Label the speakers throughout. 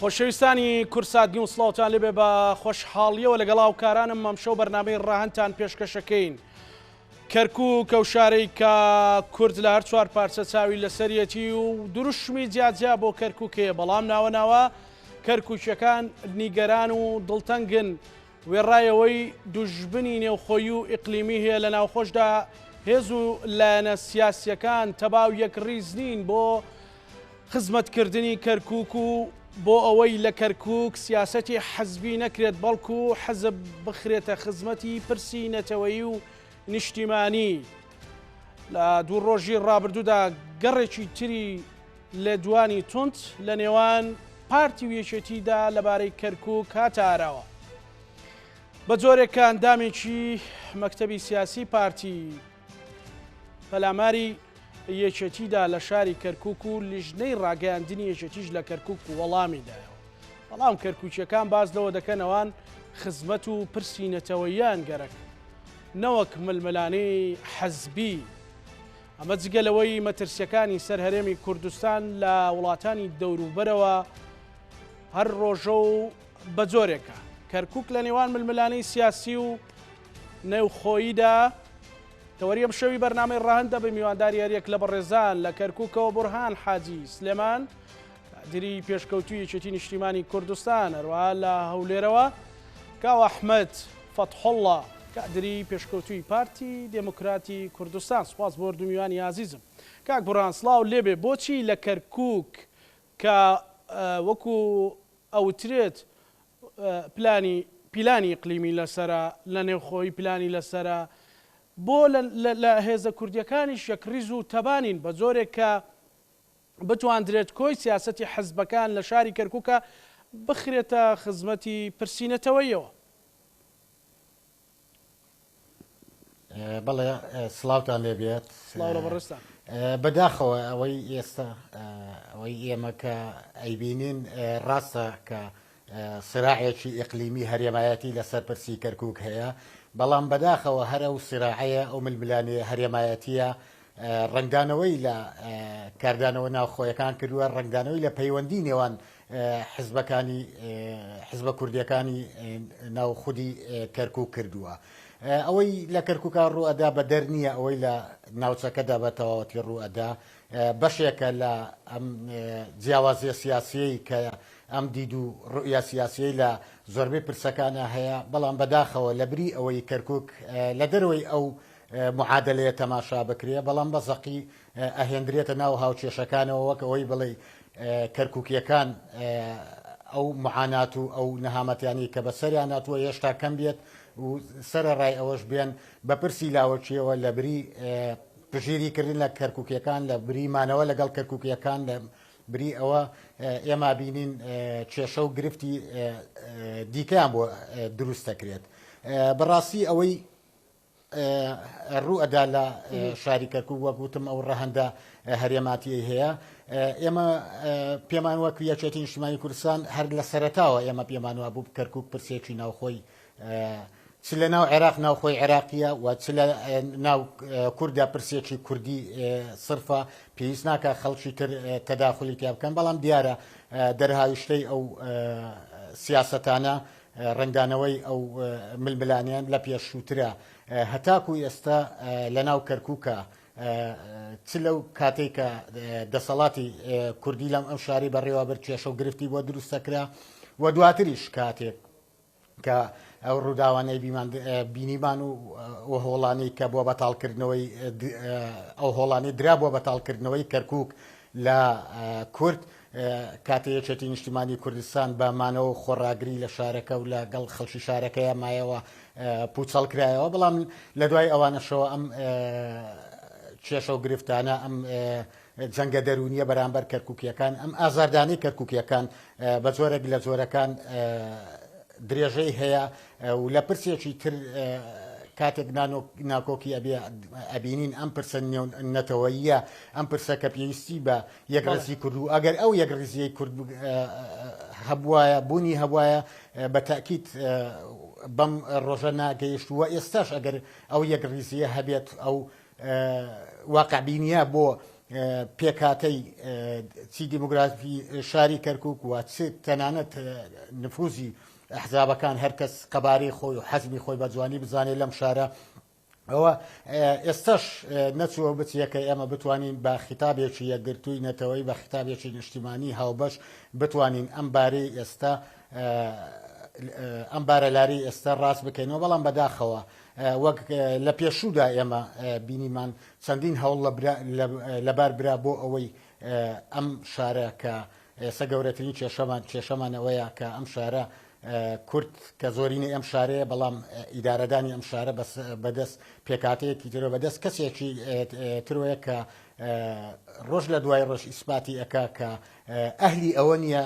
Speaker 1: خۆشەویستانی کورسات نیوز سڵاوتان لێبێ بە خۆشحاڵیەوە لەگەڵ هاوکارانم ئەمشەو بەرنامەی ڕەهەندتان پێشکەشەکەین. کەرکوک ئەو شارەی کە کورد لە هەر چوار پارچە چاوی لەسەریەتی و دروشمی جیاجیا بۆ کەرکوک هەیە بەڵام ناوە ناوە کەرکوکیەکان نیگەران و دڵتەنگن وێڕای ئەوەی دوژمنی نێوخۆیی و ئیقلیمی هەیە لە ناوخۆشدا هێز و لایەنە سیاسیەکان تەبا و یەکڕیز نین بۆ خزمەتکردنی کەرکوک و بۆ ئەوەی لە کەرکوک سیاسەتی حزبی نەکرێت بەڵکو حزب بخرێتە خزمەتی پرسی نەتەوەیی و نیشتیمانی. لە دوو ڕۆژی ڕابردوودا گەڕێکی تری لێدوانی توند لە نێوان پارتی و یەکێتیدا لەبارەی کەرکوک هاتە ئاراوە. بە جۆرێک کە ئەندامێکی مەکتەبی سیاسی پارتی پەلاماری یەکێتیدا لە شاری کەرکوک و لیژنەی ڕاگەیاندنی یەکێتیش لە کەرکوک وەڵامی دایەوە. بەڵام کەرکوکیەکان باس لەوە دەکەن ئەوان خزمەت و پرسی نەتەوەییان گەرەک نەوەک ململانێی حزبی. ئەمە جگە لەوەی مەترسیەکانی سەر هەرێمی کوردستان لە وڵاتانی دەوروبەرەوە هەر ڕۆژە و بە جۆرێکە. کەرکوک لە نێوان ململانێی سیاسی و نێوخۆییدا تەوەری ئەمشەوی بەرنامەی ڕەهەندە بە میوانداری هەریەک لە بەڕێزان لە کەرکوکەوە بورهان حاجی سلێمان کادری پێشکەوتوی یەکێتی نیشتیمانی کوردستان هەروەها لە هەولێرەوە کاوە ئەحمەد فەتحوڵڵا کادری پێشکەوتوی پارتی دێموکراتی کوردستان سوپاس بۆ هەردوو میوانی ئازیزم کاک بورهان سڵاو لێبێ بۆچی لە کەرکوک کە وەکو ئەوترێت پلانی پیلانی ئیقلیمی لەسەرە، لە نێوخۆیی پلانی لەسەرە، بۆ لە هێزە کوردییەکانیش یەکڕیز و تەبا نین بە جۆرێک کە بتواندرێت کۆی سیاسەتی حزبەکان لە شاری کەرکوکا بخرێتە خزمەتی پرسی نەتەوەییەوە؟
Speaker 2: بەڵێ سڵاوتان لێ بێت.
Speaker 1: سڵاو لە بەڕێزتان.
Speaker 2: بەداخەوە ئەوەی ئێستا ئەوەی ئێمە کە ئەیبینین ڕاستە کە سراعێکی ئیقلیمی هەرێمایەتی لەسەر پرسی کەرکک هەیە بەڵام بەداخەوە هەر ئەو سراعەیە ئەو ململانێ هەرێمایەتیە ڕەنگدانەوەی لە کاردانەوە ناوخۆیەکان کردووە ڕەنگدانەوەی لە پەیوەندی نێوان حزبەکانی حزبە کوردیەکانی ناو خودی کەرکک کردووە. ئەوەی لە کەرکوکا ڕوو ئەدا بە دەر نییە ئەوەی لە ناوچەکەدا بە تەواوەتی ڕوو ئەدا بەشێکە لە ئەم جیاوازیە سیاسیەی کە ئەم دید و ڕوئیا سیاسیەی لە زۆربەی پرسەکانە هەیە بەڵام بەداخەوە لە بری ئەوەی کەرکک لە دەرەوەی ئەو معادلەیە تەماشا بکرێ بەڵام بە زەقی ئەهێندرێتە ناو هاوکێشەکانەوە وەک ئەوەی بڵێی کەرکوکیەکان ئەو معانات و ئەو نەهامەتیانەی کە بەسەریان هاتووە هێشتا کەم بێت و سەرەڕای ئەوەش بێن بە پرسی لاوەکیەوە لە بری پژیری کردن لە کەرکوکیەکان لە بری مانەوە لەگەڵ کەرکوکیەکان لە بری ئەوە ئێمە بینین کێشە و گرفتی دیکەیان بۆ دروست دەکرێت بەڕاستی ئەوەی ڕوو ئەدا لە شاری کەرکوک وەک وتم ئەو ڕەهەندە هەرێماتیەی هەیە ئێمە پێمان وەک یەکێتی نیشتمانی کوردستان هەر لە سەرەتاوە ئێمە پێمان وابوو کەرکوک پرسێکی ناوخۆی چ لە ناو عێراق ناوخۆی عێراقیە و چ لە ناو کووردا پرسێکی کوردی سرفە پێویست ناکە خەڵکی تر تەداخلی تیا بکەن بەڵام دیارە دەرهاویشتەی ئەو سیاستانە ڕەنگدانەوەی ئەو ململانێیان لە پێشووترە هەتاکو ئێستا لە ناو کەرکووکە چ لەو کاتێک کە دەسەڵاتی کوردی لەم ئەم شاری بەڕێوە برد کێشە و گرفتی بۆ دروستەکرا و دواتریش کاتێک کە ئەو ڕووداوانەی بینیمان و هۆڵانی کە بۆ بەتاڵکردنەوەی ئەو هۆڵانی درا بۆ بەتاڵکردنەوەی کەرکک لە کورد کاتێ یەکێتی نیشتیمانی کوردستان بە مانەوە و خۆڕاگری لە شارەکە و لە گەڵ خەڵکی شارەکەیا مایەوە پوچەڵ کرایەوە بەڵام لە دوای ئەوانەشەوە ئەم کێشە و گرفتانە ئەم جەنگە دەروونیە بەرامبەر کەرکوکیەکان ئەم ئازاردانەی کەرکوکیەکان بە جۆرێک لە جۆرەکان درێژەی هەیە و لە پرسێکی تر کاتێک ناکۆکی ئەبینین ئەم پرسە نەتەوەییە ئەم پرسە کە پێویستی بە یەکڕیزی کورد و ئەگەر ئەو یەکڕیزیەی کورد هەبوایە بوونی هەبوایە بە تاکیت بەم ڕۆژە ناگەیشت و ئێستاش ئەگەر ئەو یەکڕیزیە هەبێت ئەو واقعبینیە بۆ. پێکهاتەی چی دیموگرافی شاری کەرکک و چ تەنانەت نفوزی ئەحزابەکان هەرکەس قەبارەی خۆی و حەزمی خۆی بە جوانی بزانێت لەم شارە ئەوە ئێستاش نەچووە بچیە کە ئێمە بتوانین بە خیتابێکی یەکگرتووی نەتەوەی بە خیتابێکی نیشتیمانی هاوبەش بتوانین ئەم بارەی ئێستا ئەم بارە لاری ئێستا ڕاست بکەینەوە بەڵام بەداخەوە وەک لە پێشوودا ئێمە بینیمان چەندین هەوڵ لەبار برا بۆ ئەوەی ئەم شارە کە ئێستا گەورەترین کێشەمان کێشەمان ئەوەیە کە ئەم شارە کورد کە زۆرینەی ئەم شارەیە بەڵام ئیدارەدانی ئەم شارە بەدەست پێکاتەیەکی ترۆ بەدەست کەسێکی ترۆیە کە ڕۆژ لە دوای ڕۆژ ئیسپاتی ئەکا کە ئەهلی ئەوە نییە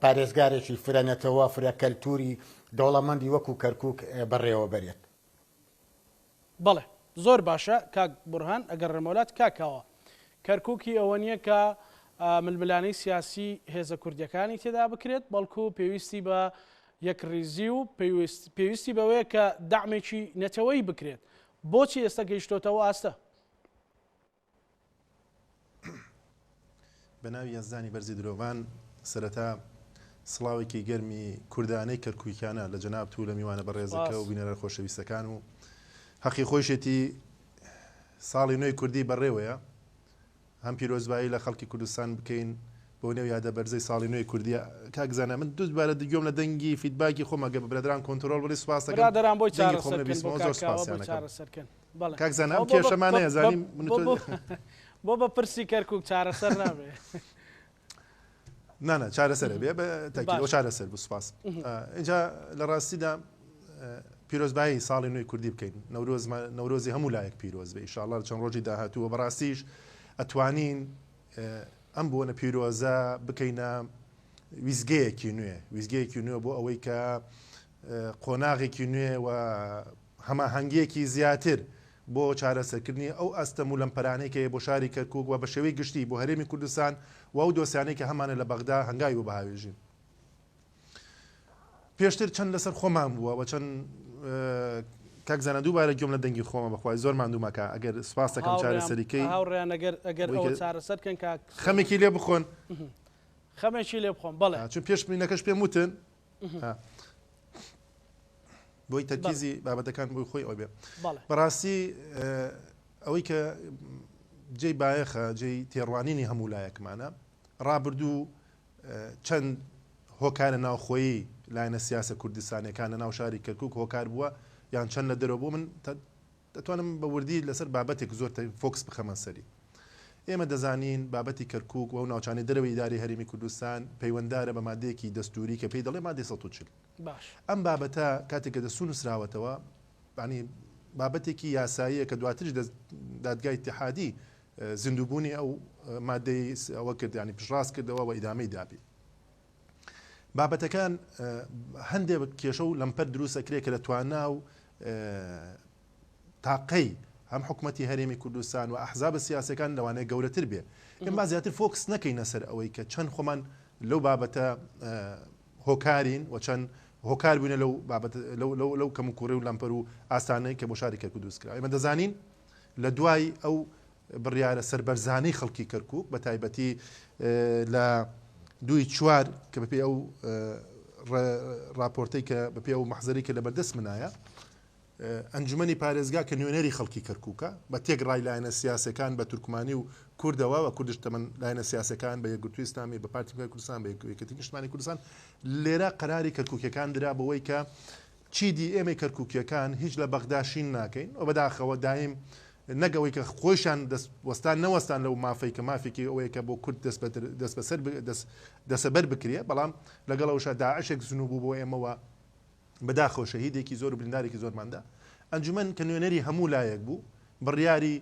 Speaker 2: پارێزگارێکی فرە نەتەوە فرە کەلتوری دەوڵەمەندی وەکو کەرکک بەڕێوە بەرێت.
Speaker 1: بەڵێ زۆر باشە کاک بورهان ئەگەڕێمەوە لات کاک کاوە کەرکوک هی ئەوە نیە کە ململانێی سیاسی هێزە کوردیەکانی تێدا بکرێت بەڵکو پێویستی بە یەکڕیزی و پێویستی بەوەیە کە دەعمێکی نەتەوەیی بکرێت بۆچی ئێستا گەیشتۆتە ئەو ئاستە؟
Speaker 3: بە ناوی یەزدانی بەرزی درۆڤان سەرەتا سڵاوێکی گەرمی کوردانەی کەرکوکیانە لە جەنابت و لە میوانە بەڕێزەکە و بینەرە خۆشەویستەکان و هەقی خۆیشێتی ساڵی نوێی کوردی بەڕێوەیە هەم پیرۆزبایی لە خەڵکی کوردستان بکەین بۆ نێو یادە بەرزەی ساڵی نوێی کوردیە کاک زانا من دووبارە گوێم لە دەنگی feedback ی خۆم ئەگەر بە برادران کۆنترۆڵ بڵێ سوپاس دەکەم
Speaker 1: برادەران بۆی
Speaker 3: دەنگی خۆم
Speaker 1: چارەسەر کەن بۆ
Speaker 3: نەبیستمەوە زۆر
Speaker 1: کاک کاوە بۆی
Speaker 3: سوپاسیان ئەکەم.
Speaker 1: چارەسەر کەن. بەڵێ
Speaker 3: کاک زانا
Speaker 1: ئەوە
Speaker 3: ئەم
Speaker 1: بۆ بە
Speaker 3: کێشەمان
Speaker 1: بە
Speaker 3: هەیە
Speaker 1: بە
Speaker 3: زانیم من و
Speaker 1: بۆ
Speaker 3: تۆ
Speaker 1: بۆ بۆ بە پرسی کەرکوک چارەسەر نابێ.
Speaker 3: نا نا چارەسەرە بێ بە تاکید ئەوە
Speaker 1: باشە.
Speaker 3: چارەسەر بوو سوپاس. ئینجا لە ڕاستیدا پیرۆزبایی ساڵی نوێی کوردی بکەین نەورۆزمان نەورۆزی هەموو لایەک پیرۆز بێ ئیشاڵڵا لە چەند ڕۆژی داهاتوو و بەڕاستیش ئەتوانین ئەم بۆنە پیرۆزە بکەینە ویستگەیەکی نوێ ویستگەیەکی نوێ بۆ ئەوەی کە قۆناغێکی نوێ و هەماهەنگییەکی زیاتر بۆ چارەسەرکردنی ئەو ئەستەم و لەمپەرانەی کە بۆ شاری کەرکووک و بە شێوەی گشتی بۆ هەرێمی کوردستان و ئەو دۆسیانەی کە هەمانە لە بەغدا هەنگاوی بۆ بهاوێژین. پێشتر چەند لەسەر خۆمان بووە و چەند کاک زانا دووبارە گوێم لە دەنگی خۆمە بەخوای زۆر ماندوومەکە ئەگەر سپاس دەکەم چارەسەری کەی
Speaker 1: هاوڕێیان ئەگەر ئەگەر ئەوە چارەسەر کەن کاک
Speaker 3: خەمێکی لێ بخۆن
Speaker 1: خەمێکی لێ بخۆن بەڵێ
Speaker 3: چون پێش بینەکەش پێم وتن بۆی تەرکیزی بابەتەکان بۆی خۆی ئەو بێ بەڕاستی ئەوەی کە جێی بایەخە جێی تێڕوانینی هەموو لایەکمانە ڕابردوو چەند هۆکارە ناوخۆیی لایەنە سیاسە کوردستانیەکان لە ناو شاری کەرکوک هۆکار بووە یان چەند لە دەرەوە بوو من دەتوانم بە وردی لەسەر بابەتێک زۆر focus بخەمە سەری ئێمە دەزانین بابەتی کەرکوک و ئەو ناوچانەی دەرەوەی ئیدارەی هەرێمی کوردستان پەیوەندارە بە مادەیەکی دەستوری کە پێی دەڵێ مادەی 140
Speaker 1: باش.
Speaker 3: ئەم بابەتە کاتێک کە دەستور نووسراوەتەوە یانی بابەتێکی یاساییە کە دواتریش دادگای ئیتیحادی زیندووبوونی ئەو مادەی ئەوە کرد یانی پشتڕاست کردەوە و ئیدامەی دابی. بابەتەکان هەندێک کێشە و لەمپەر دروست ئەکرێت کە لە توانا و تاقەی هەم حکومەتی هەرێمی کوردستان و ئەحزابە سیاسەکان لەوانەیە گەورەتر بێ ئێمە زیاتر focus نەکەینە سەر ئەوەی کە چەند خۆمان لەو بابەتە هۆکارین و چەند هۆکار بووینە لەو بابەت لەو کەم و کوڕی و لەمپەر و ئاسانەی کە بۆ شاری کەرکوک دروست کرا ئێمە دەزانین لە دوای ئەو بڕیارە سەربەرزانەی خەڵکی کەرکوک بە تایبەتی لە دووی چوار کە بەپێی ئەو راپۆرتەی کە بەپێی ئەو مەحزەری کە لەبەردەست منایە ئەنجومەنی پارێزگا کە نوێنەری خەڵکی کەرکوکە بە تێکڕای لایەنە سیاسەکان بە تورکمانی و کوردەوە و کوردش تەمەن لایەنە سیاسەکان بە یەکگرتووی ئیسلامی بە پارتی کوردستان بە یەکێتی نیشتمانی کوردستان لێرە قەراری کەرکوکیەکان درا بەوەی کە چیدی ئێمەی کەرکوکیەکان هیچ لە بەغدا شین ناکەین و بەداخەوە دایم نەک ئەوەی کە خۆیشان دەست وەستان نەوەستان لەو مافەی کە مافێکی ئەوەیە کە بۆ کورد دەست دەست بەسەر دەسەبەر بکرێ بەڵام لەگەڵ ئەوشا داعشێک زنوو بوو بۆ ئێمەوە بەداخەوە شەهیدێکی زۆر و بریندارێکی زۆرمان دا. ئەنجومەن کە نوێنەری هەموو لایەک بوو، بڕیاری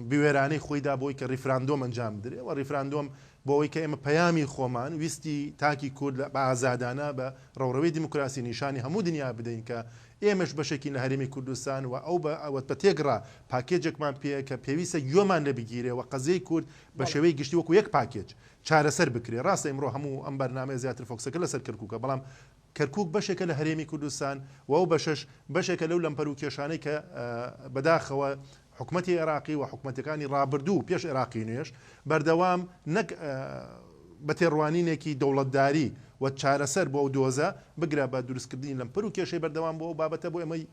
Speaker 3: بوێرانەی خۆی دا بۆی کە ڕیفراندۆم ئەنجام بدرێ و ڕیفراندۆم بۆ ئەوەی کە ئێمە پەیامی خۆمان، ویستی تاکی کورد بە ئازادانە بە ڕەوڕەوەی دیموکراسی نیشانی هەموو دنیا بدەین کە ئێمەش بەشێکین لە هەرێمی کوردستان و ئەو بە ئەوە بە تێکڕا پاکێجێکمان پێیە کە پێویستە گوێمان لێ بگیرێ و قەزیەی کورد بە شێوەی گشتی وەکوو یەک پاکێج چارەسەر بکرێ. ڕاستە ئیمڕۆ هەموو ئەم بەرنامەیە زیاتر فۆکسەکە لەسەر کەرکووکە بەڵام کەرکوک بەشێکە لە هەرێمی کوردستان و ئەو بەشەش بەشێکە لەو لەمپەر و کێشانەی کە بەداخەوە حکومەتی عێراقی و حکومەتەکانی ڕابردوو پێش عێراقی نوێش بەردەوام نەک بە تێڕوانینێکی دەوڵەتداری و چارەسەر بۆ ئەو دۆزە، بگرە بە دروستکردنی لەمپەر و کێشەی بەردەوام بۆ ئەو بابەتە بۆ ئێمەی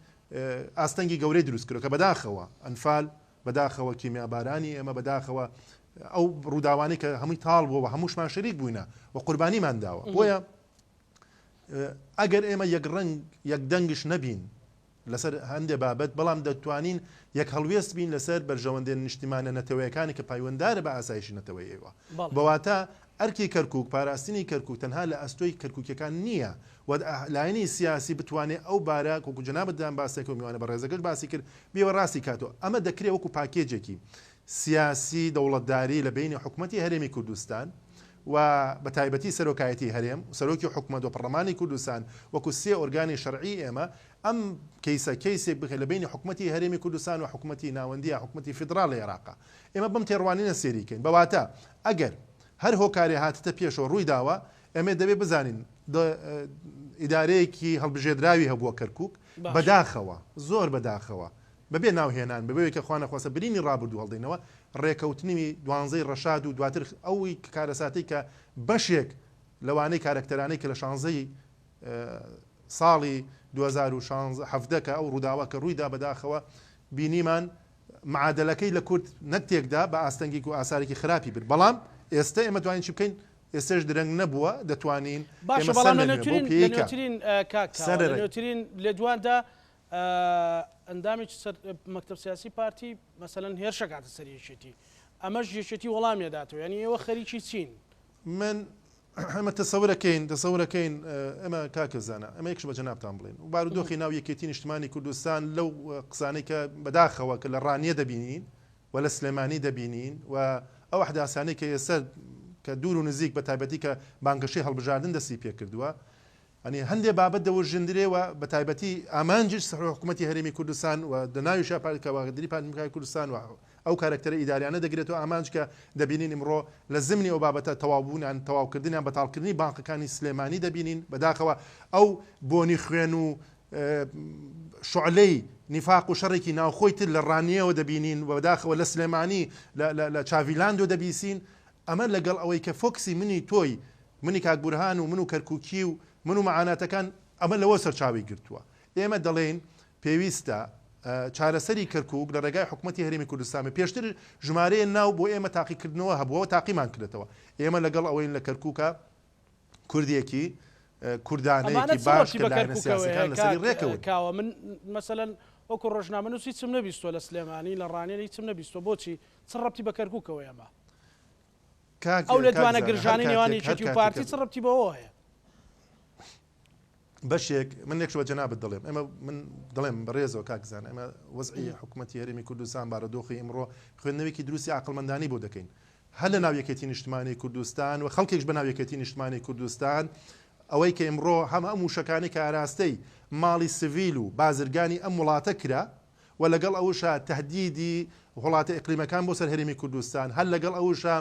Speaker 3: ئاستەنگی گەورەی دروست کردوە کە بەداخەوە ئەنفال، بەداخەوە کیمیابارانی ئێمە، بەداخەوە ئەو ڕووداوانەی کە هەمووی تاڵ بووە و هەمووشمان شەریک بووینە و قوربانیمان داوە. بۆیە ئەگەر ئێمە یەک ڕەنگ یەک دەنگش نەبین لەسەر هەندێ بابەت، بەڵام دەتوانین یەک هەڵوێست بین لەسەر بەرژەوەندیە نیشتیمانە نەتەوەیەکانی کە پایوەندارە بە ئاسایشی نەتەوەیەوە. بە واتا ئەرکی کەرکوک، پاراستنی کەرکوک تەنها لە ئەستۆی کەرکوکیەکان نییە و لایەنی سیاسی بتوانێ ئەو بارە وەکو جەنابت دان باسی کرد و میوانە بەڕێزەکەش باسی کرد بێوە ڕاستی کاتەوە. ئەمە دەکرێ وەکو پاکێجێکی سیاسی دەوڵەتداری لە بەینی حکومەتی هەرێمی کوردستان و بە تایبەتی سەرۆکایەتی هەرێم و سەرۆکی حکومەت و پەڕلەمانی کوردستان وەکو سێ ئۆرگانی شەرعی ئێمە ئەم کەیسە کەیسێک بکەین لە بەینی حکومەتی هەرێمی کوردستان و حکومەتی ناوەندی یا حکومەتی فیدڕاڵ لە ئێراقا ئێمە بەم تێڕوانینە سەیری کەین بە واتا ئەگەر هەر هۆکارێ هاتتە پێشەوە ڕووی داوە ئێمە دەبێ بزانین ئیدارەیەکی هەڵبژێردراوی هەبووە کەرکوک بەداخەوە زۆر بەداخەوە بەبێ ناو هێنان، بەبێ ئەوەی کە خوانەخواستە برینی ڕابردوو هەڵدەینەوە، ڕێکەوتنی دوانزەی ڕەشاد و دواتر ئەوی کارەساتەی کە بەشێک لەوانەی کارەکتەرانەی کە لە شانزەی ساڵی 2016 حەڤدە کە ئەو ڕووداوە کە ڕوویدا بەداخەوە بینیمان معادەلەکەی لە کورد نەک تێکدا بە ئاستەنگێک و ئاسارێکی خراپی برد بەڵام ئێستە ئێمە توانین چی بکەین ئێستەش درەنگ نەبووە دەتوانین
Speaker 1: باشە
Speaker 3: ئێمە سەر
Speaker 1: بەڵام لە
Speaker 3: لە نوێ بەو
Speaker 1: نوێترین لە
Speaker 3: پێیەی کە
Speaker 1: نوێترین کاک کاوە لە
Speaker 3: سەرەرای
Speaker 1: نوێترین لێدواندا ئەندامێکی سەر مەکتەب سیاسی پارتی مەسەلەن هێرشەکاتە سەر یەکێتی ئەمەش یەکێتی وەڵامی ئەداتەوە یانی ئێوە خەریکی چین؟
Speaker 3: من ئەمە تەسەورەکەین تەسەورەکەین ئەمە کاکە زانا ئەمە یەکش بە جەنابتان بڵێن و بارودۆخی ناو یەکێتی نیشتمانی کوردستان لەو قسانەی کە بەداخەوە کە لە ڕانیە دەبینین و لە سلێمانی دەبینین و ئەو ئەحداسانەی کە ئێستا کە دوور و نزیک بە تایبەتی کە بانگەشەی هەڵبژاردن دەستی پێکردووە یانی هەندێ بابەت دەورژندرێ و بە تایبەتی ئامانجیش حکوومەتی هەرێمی کوردستان و لە ناویشا پارتی کە واگەدری پارتی دیموکراتی کوردستان و ئەو کارەکتەرە ئیداریانە دەگرێتەوە ئامانج کە دەبینین ئیمڕۆ لە زمنی ئەو بابەتە تەواوبوونیان تەواوکردنیان بەتاڵکردنی بانقەکانی سلێمانی دەبینین بەداخەوە ئەو بۆنی خوێن و شعلەی نیفاق و شەڕێکی ناوخۆی تر لە ڕانیەوە دەبینین و بەداخەوە لە سلێمانی لە چاڤیلاندۆ دەبیسین ئەمە لەگەڵ ئەوەی کە فۆکسی منی تۆی منی کاک بورهان و من و کەرکوکی و من و مەعاناتەکان ئەمە لەوە سەرچاوەی گرتووە. ئێمە دەڵێین پێویستە چارەسەری کەرکوک لە ڕێگای حکومەتی هەرێمی کوردستان بێت. پێشتر ژمارەیە ناو بۆ ئێمە تاقیکردنەوە هەبووە و تاقیمان کردەتەوە. ئێمە لەگەڵ ئەوەین لە کەرکوکا کوردێکی
Speaker 1: ئەمانە
Speaker 3: کوردانەیەکی
Speaker 1: چ
Speaker 3: باش
Speaker 1: ڕەبتی
Speaker 3: کە
Speaker 1: بە
Speaker 3: لایەنە
Speaker 1: کەرکوکەوە
Speaker 3: سیاسیەکان
Speaker 1: هەیە
Speaker 3: لەسەری
Speaker 1: کاک
Speaker 3: ڕێکەون.
Speaker 1: کاوە؟ من مەسەلەن وەکو ڕۆژنامەنووس هیچم نەبیستووە لە سلێمانی لە ڕانیە هیچم نەبیستووە بۆچی چ ڕەبتی بە کەرکوکەوە هەیە ئەمە؟
Speaker 3: کاک
Speaker 1: ئەو
Speaker 3: کاک
Speaker 1: لێدوانە
Speaker 3: زانا هەر
Speaker 1: گرژانەی نێوان
Speaker 3: کاتێک هەر
Speaker 1: یەکێتی و
Speaker 3: کاتێک
Speaker 1: پارتی
Speaker 3: کە
Speaker 1: چ ڕەبتی بەوەوە هەیە؟
Speaker 3: بەشێک من یەکش بە جەنابت دەڵێم ئێمە من دەڵێم بەڕێزەوە کاک زانا ئێمە وەزعی حکوومەتی هەرێمی کوردستان بارودۆخی ئیمڕۆ خوێندنەوەیەکی دروستی عاقڵمەندانی بۆ دەکەین هەر لە ناو یەکێتی نیشتمانی کوردستان و خەڵکێکش بە ناو یەکێتی نیشتمانی کوردستان ئەوەی کە ئیمڕۆ هەم ئەم وشەکانی کە ئاراستەی ماڵی سڤیل و بازرگانی ئەم وڵاتە کرا و لەگەڵ ئەوشا تەهدیدی وڵاتە ئیقلیمەکان بۆ سەر هەرێمی کوردستان، هەر لەگەڵ ئەوشا